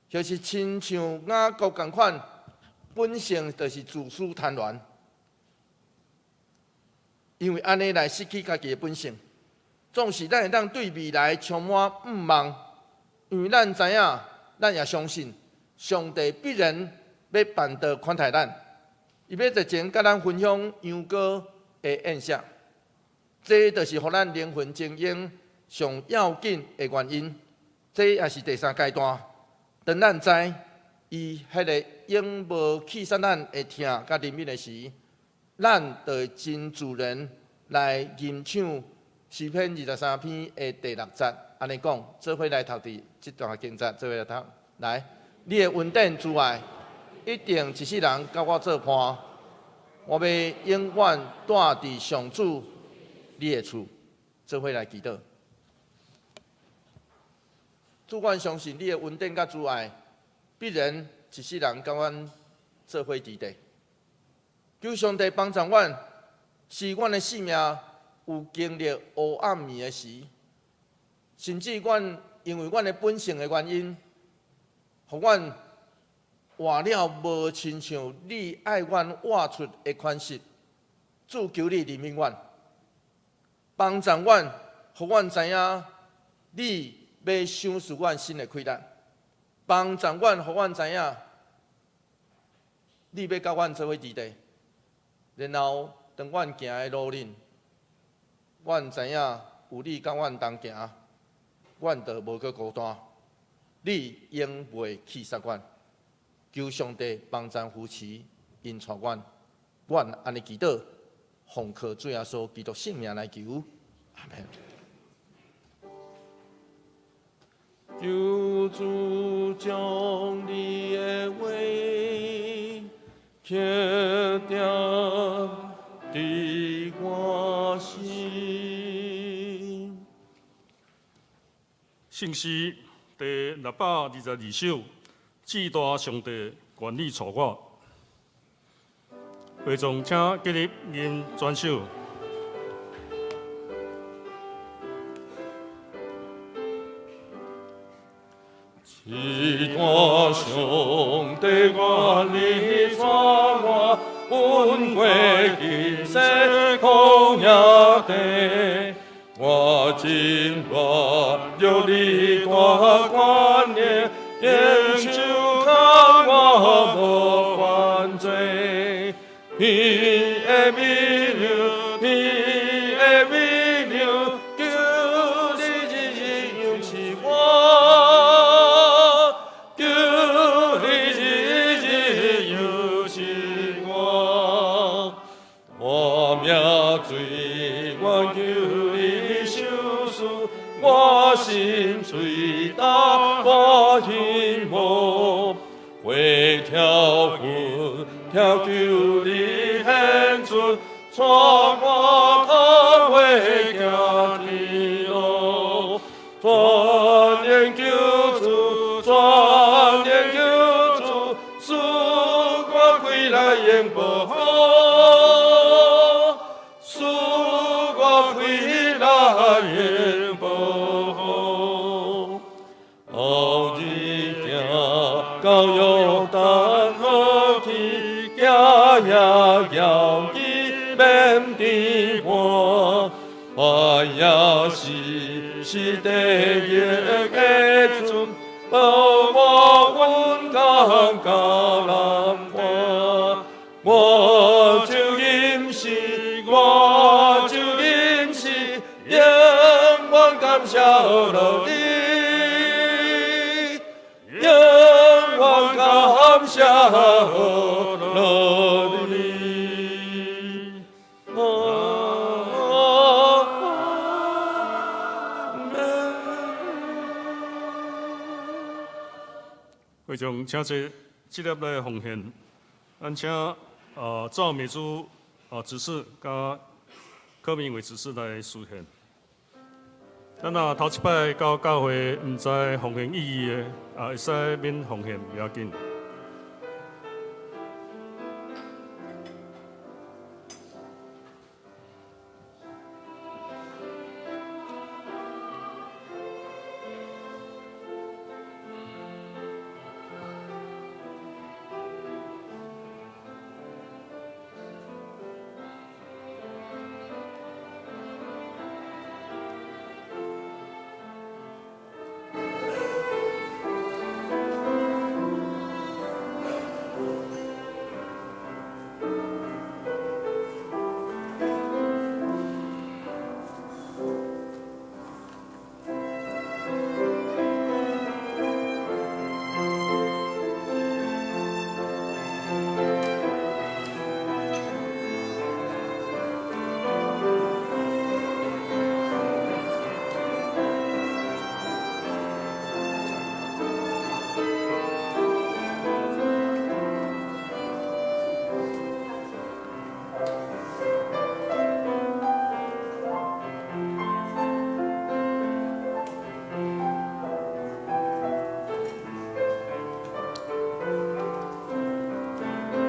就是親像雅各仝款，本性就是自私貪婪，因為按呢來失去家己的本性。總是咱會當對未來充滿向望，因為咱知影，咱也相信上帝必然欲辦道寬待咱，伊欲熱情佮咱分享羊羔的宴席，這就是予咱靈魂晶瑩上要緊的原因。這也是第三階段，當咱知伊彼个永無棄殺咱的疼佮憐憫的時，咱就會真自然來吟唱詩篇二十三篇的第六節，按呢講，做伙來讀佇這段經節，做伙來讀。來，你的恩典慈愛，一定一世人佮我做伴，我欲永遠蹛佇上主你的厝，做伙來祈禱。主，阮相信你的恩典佮慈愛，必然一世人佮阮做伙佇地。求上帝幫助阮，使阮的性命有經歷黑暗暝的時，甚至阮因為阮的本性的原因，予阮活了無親像你愛阮活出的款式。主，求你憐憫阮，幫助阮，予阮知影你欲賞賜阮新的氣力，幫助阮，予阮知影你欲佮阮做伙佇地，然後當阮行的路裡，阮知影有你佮阮同行，阮就無閣孤單。你永袂棄殺阮，求上帝幫贊扶持，引帶阮，阮按呢祈禱，奉靠主耶穌基督聖名來求，阿們。求主將你的話刻釘佇我心。聖詩第622首，至大上帝願你帶我。會眾請起立吟全首。至大上帝願你帶我，阮過今世曠野地，我真軟弱你大權能，用手牽我無犯罪。你的美妙，你的美妙，求你日日扶持我，求你日日扶持我。我命罪，我求你賞賜，我心隨大我希望，會條分條求你顯出，帶我頭尾行的路，全能救主，全能救主，賜我歸來永保護，賜我歸來永保護。後日行到約旦河去，行也搖去免治旱，凡也是是地獄的陣，保我穩當到南岸。我就吟詩，我就吟詩，永遠感謝了你，永遠感謝了你。眾請坐，這粒來奉獻。咱請趙美珠執事佮柯明偉執事來司獻。咱若頭一擺到教會毋知奉獻意義的，會使免奉獻，無要緊。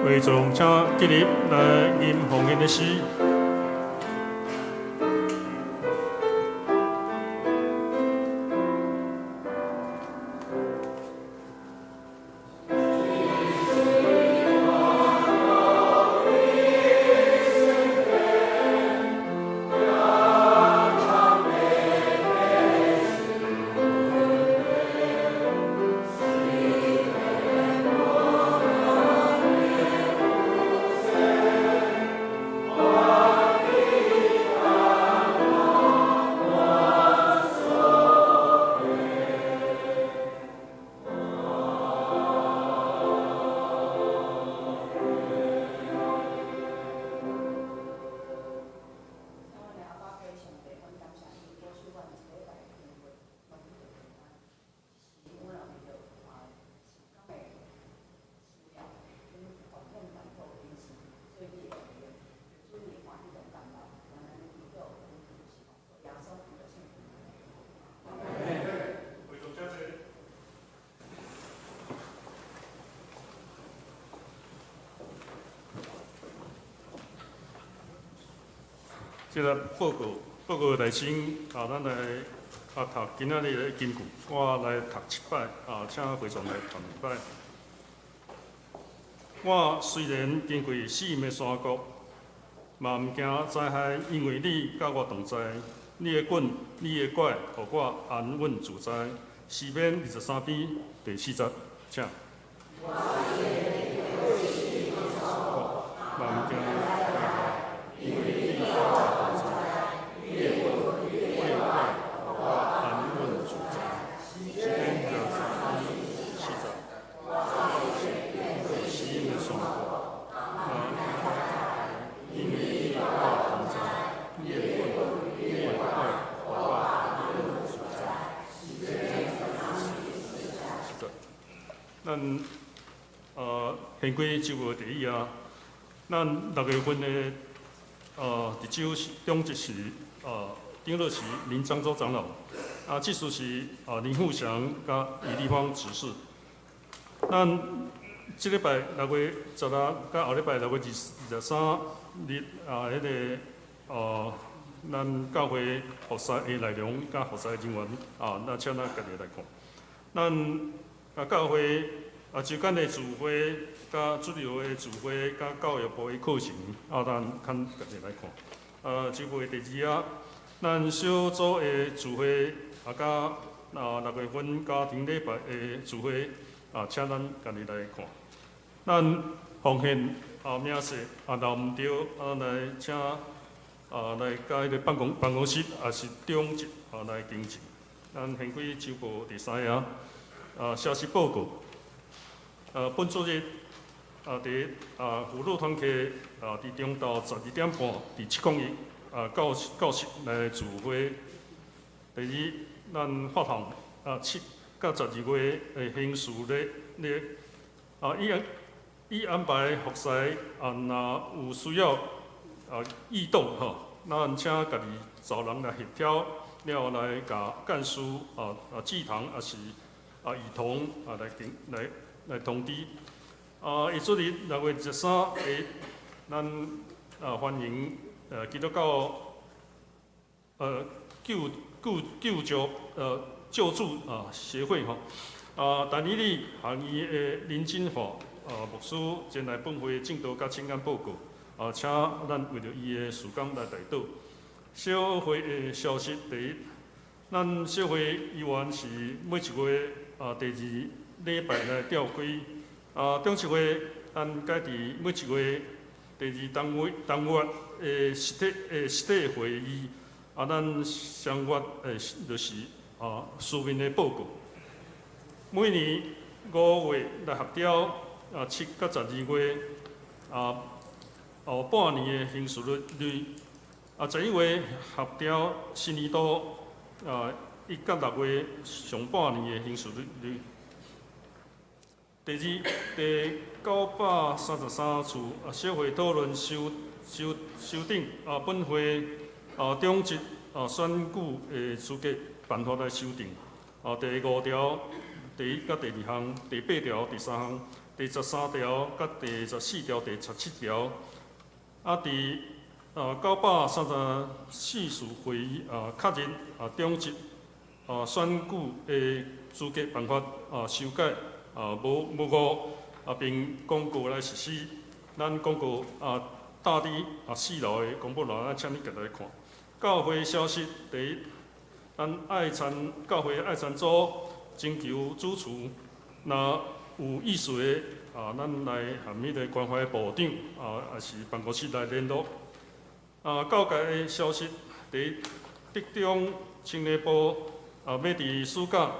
會眾請起立來吟奉獻的詩。這個報告內先啊，咱來讀今仔日的金句，我來讀七擺啊，請會眾來讀兩擺。我雖然經過死蔭的山谷，嘛毋驚災害，因為你佮我同在。你的棍，你的拐，予我安穩自在。詩篇23篇第4節，請。嘛毋驚災害，因為你佮我同在。你的棍，你的拐，予我安穩自在。詩篇23篇4節。死蔭的山谷，嘛毋驚災害，因為你佮我同在。你的棍，你的拐，予我安穩自在。4節。咱現歸週報第一啊，咱6月份的值周是長執是長老是林漳洲長老，執事是林富祥佮李立芳執事。咱這禮拜6月16，佮後禮拜6月23日啊，彼個咱教會服侍的內容佮服侍人員啊，咱請咱家己來看。咱教會週間的聚會、佮主日的聚會、佮教育部的課程，咱較家己來看。週報的第二頁，咱小組的聚會，佮6月份家庭禮拜的聚會，請咱家己來看。咱奉獻明細留毋著，來請來佮彼個辦公室，也是長執來跟進。咱現歸週報第三頁，消息報告。本主日佇福祿團契佇中晝12點半，佇701教室來聚會。第二，咱法堂7佮12月的行事曆，咧啊，已安排服侍啊，若有需要啊異動吼，咱請家己找人來協調，了後來共幹事啊志堂抑是啊兒童啊來頂來來通知。啊，下主日6月23日，咱啊歡迎基督教救助啊協會吼，啊，但以理學院的林金華啊牧師前來本會證道佮請安報告，啊，請咱為著伊的事工來代禱。小會的消息第一，咱小會議員是每一個月啊第二禮拜來召開，啊，長執會咱改佇每一個月第二單位單月的實體會議。啊，咱上月的就是啊書面的報告。每年5月來合調啊7佮12月啊後半年的行事曆，啊11月合調新年度啊1佮6月上半年的行事曆。第二，第933次啊小會討論修訂啊本會啊長執啊選舉的資格辦法來修訂。啊，第五條第一佮第二項，第八條第三項，第13條佮第14條、第17條。啊，佇934次會議啊確認啊長執啊選舉的資格辦法啊修改啊無誤啊，並公告來實施。咱公告啊，貼佇啊四樓的公布欄，咱請你共來看。教會消息第一，咱愛餐教會愛餐組徵求主廚，若有意思的啊，咱來和彼个關懷部長啊，抑是辦公室來聯絡。啊，教界的消息第一，德中青年部啊，欲佇暑假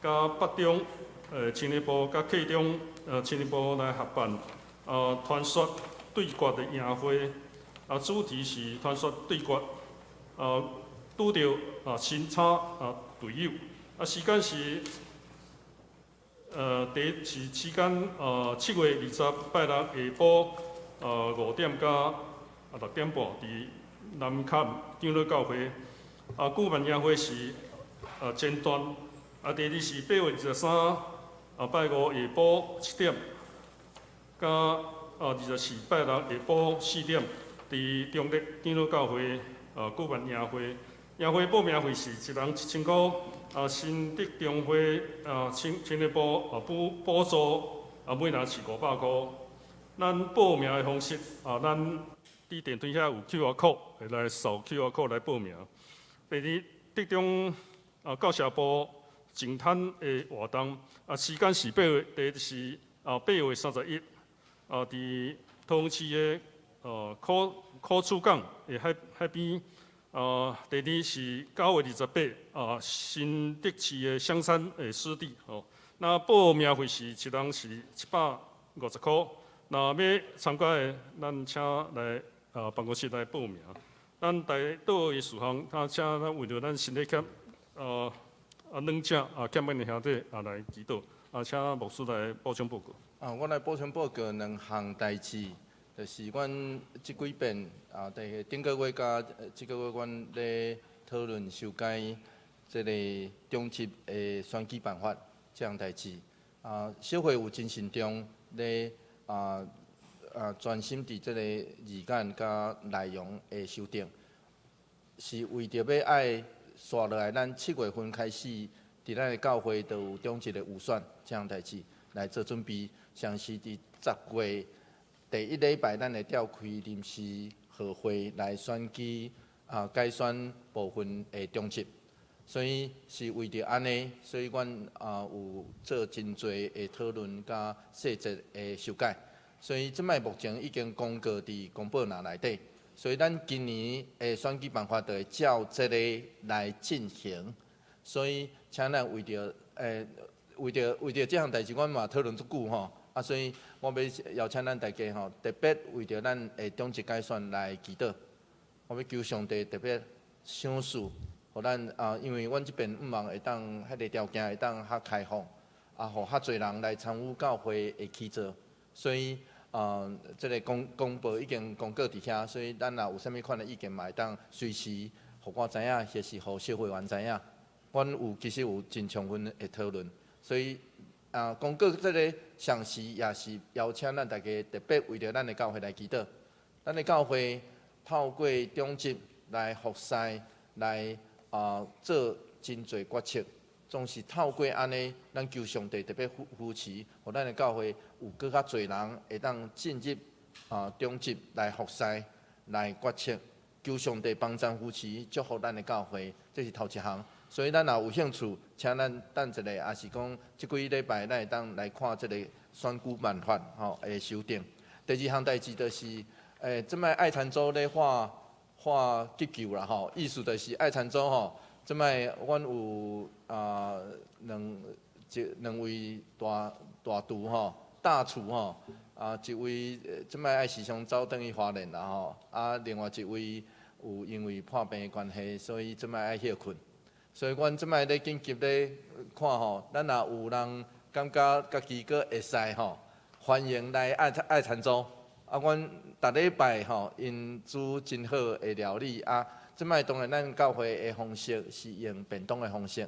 佮北中青年部佮客中青年部來合辦啊傳說對決的營會，啊，主題是傳說對決，啊，拄著啊新差啊隊友，啊，時間是第一是時間7月20拜六下晡5點到啊6點半，佇南崁長老教會，啊，舉辦營會是前段，啊，第二是8月23啊拜五下晡7點，佮24拜六下晡4點，佇中壢長老教會舉辦營會，營會報名費是一人1000箍，啊，新德中會啊青年部啊補助啊每人是500箍。咱報名的方式啊，咱佇電梯遐有 QR code，會來掃 QR code 來報名。第二，德中啊教社部淨灘的活動啊，時間是八月，第一是啊8月31啊，佇桃園市的苦厝港的海邊。啊，第二是9月28啊，新竹市的香山的濕地吼。那報名費是一人是750箍。若欲參加的，咱請來啊辦公室來報名。咱代禱的事項，啊，請咱為著咱身體欠啊軟者啊欠的兄弟啊來祈禱。啊，請牧師來補充報告。啊，我來補充報告兩項代誌，就是阮這幾遍啊，佇頂個月佮這個月，阮咧討論修改這個長執的選舉辦法這項代誌。啊，小會有真慎重咧專心佇這個字眼佮內容的修訂，是為著欲愛紲落來，咱7月份開始，佇咱的教會就有長執的預算這項代誌來做準備，像是佇10月第一禮拜，咱會召開臨時合會來選舉啊改選部分的長執，所以是為著按呢，所以阮啊有做真濟的討論佮細節的修改，所以這擺目前已經公告佇公報欄內底，所以咱今年的選舉辦法就會照這个來進行，所以請咱為著這項代誌，阮嘛討論足久吼。啊，所以我欲邀請咱大家吼，特別為著咱的長執改選來祈禱。我欲求上帝特別賞賜，予咱啊，因為阮這邊向望會當彼个條件會當較開放，啊，予較濟人來參與教會的起造，所以，這个公報已經公告佇遐，所以咱若有啥物款的意見，嘛會當隨時予我知影，或是予小會員知影。阮有其實有真充分的討論，所以公告這个同時也是邀請咱大家特別為著咱的教會來祈禱。咱的教會透過長執來服侍，來做真濟決策，總是透過按呢，咱求上帝特別扶持，予咱的教會有閣較濟人會當進入長執來服侍、來決策，求上帝幫贊扶持，祝福咱的教會，這是頭一項。所以咱若有興趣，請咱等一下，抑是講這幾禮拜，咱會當來看這个選舉辦法吼的修訂。第二項代誌就是，這擺愛田組咧畫畫急救啦吼，意思就是愛田組吼，這擺阮有兩位大廚吼，大廚吼，一位這擺愛時常走轉去花蓮啦吼，另外一位有因為破病的關係，所以這擺愛歇睏。所以阮這擺咧緊急咧看吼，咱若有人感覺家己閣會使吼，歡迎來愛田組。阮逐禮拜吼，𪜶煮真好的料理啊。這擺當然咱教會的方式是用便當的方式，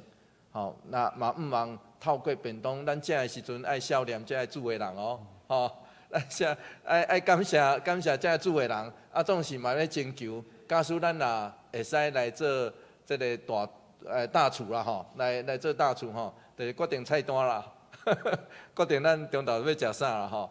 吼，那嘛毋茫透過便當，咱食的時陣愛笑臉這个煮的人哦，吼，咱食愛感謝這個煮的人，總是嘛咧徵求，假使咱若會使來做這个大廚啦吼，來做大廚吼，就是決定菜單啦，決定咱中晝欲食啥啦吼，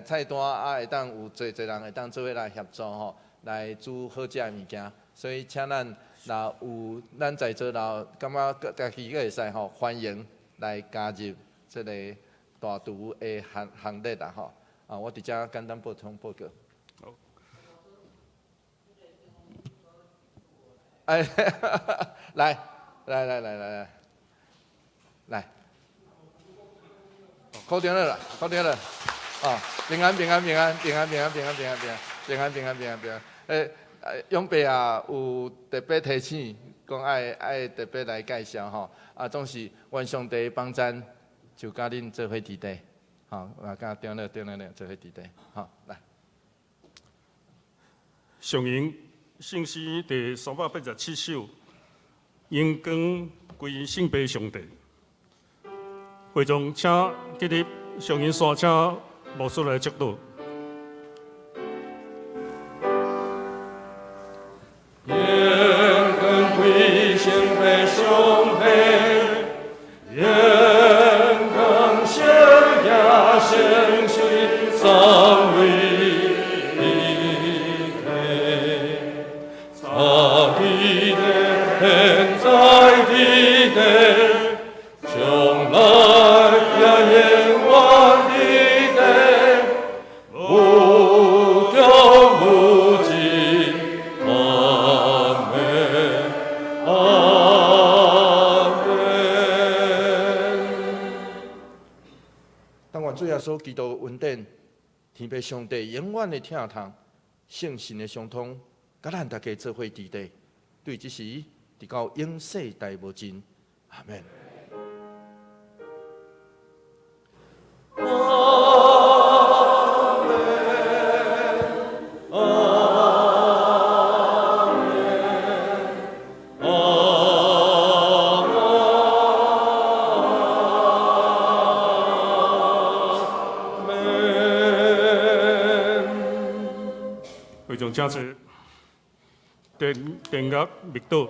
菜單啊會當有濟濟人會當做伙來協助吼，來煮好食的物件，所以請咱若有咱在座若感覺家己閣會使吼，歡迎來加入這个大廚的行列啦吼。我佇遮簡單補充報告。好。哎，來來來來來來，來，扣掉了啦，扣掉了，平安平安平安平安平安平安平安平安平安平安平安平安。永伯啊，有特別提醒，講愛特別來介紹吼，總是願上帝幫贊，就佮恁做伙佇底，吼，佮長老長老了做伙佇底，好，來。上引聖詩第387首，榮光歸聖父上帝。會眾請起立，上引煞請牧師來祝禱。榮光歸聖父上帝，榮光聖子聖神三位一體，早佇地，現在佇地，將來也永遠佇地，無窮無盡。阿們，阿們。但願主耶穌基督的恩典，天父上帝永遠的疼痛，聖神的相通，佮咱大家做伙佇底，對這時，直到永世代無盡。阿們。阿們，阿們，阿們。會眾請坐，奠樂默禱。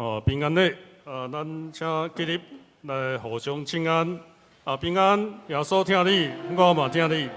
哦，平安禮，啊，咱請起立來互相請安。啊，平安，耶穌疼你，我嘛疼你。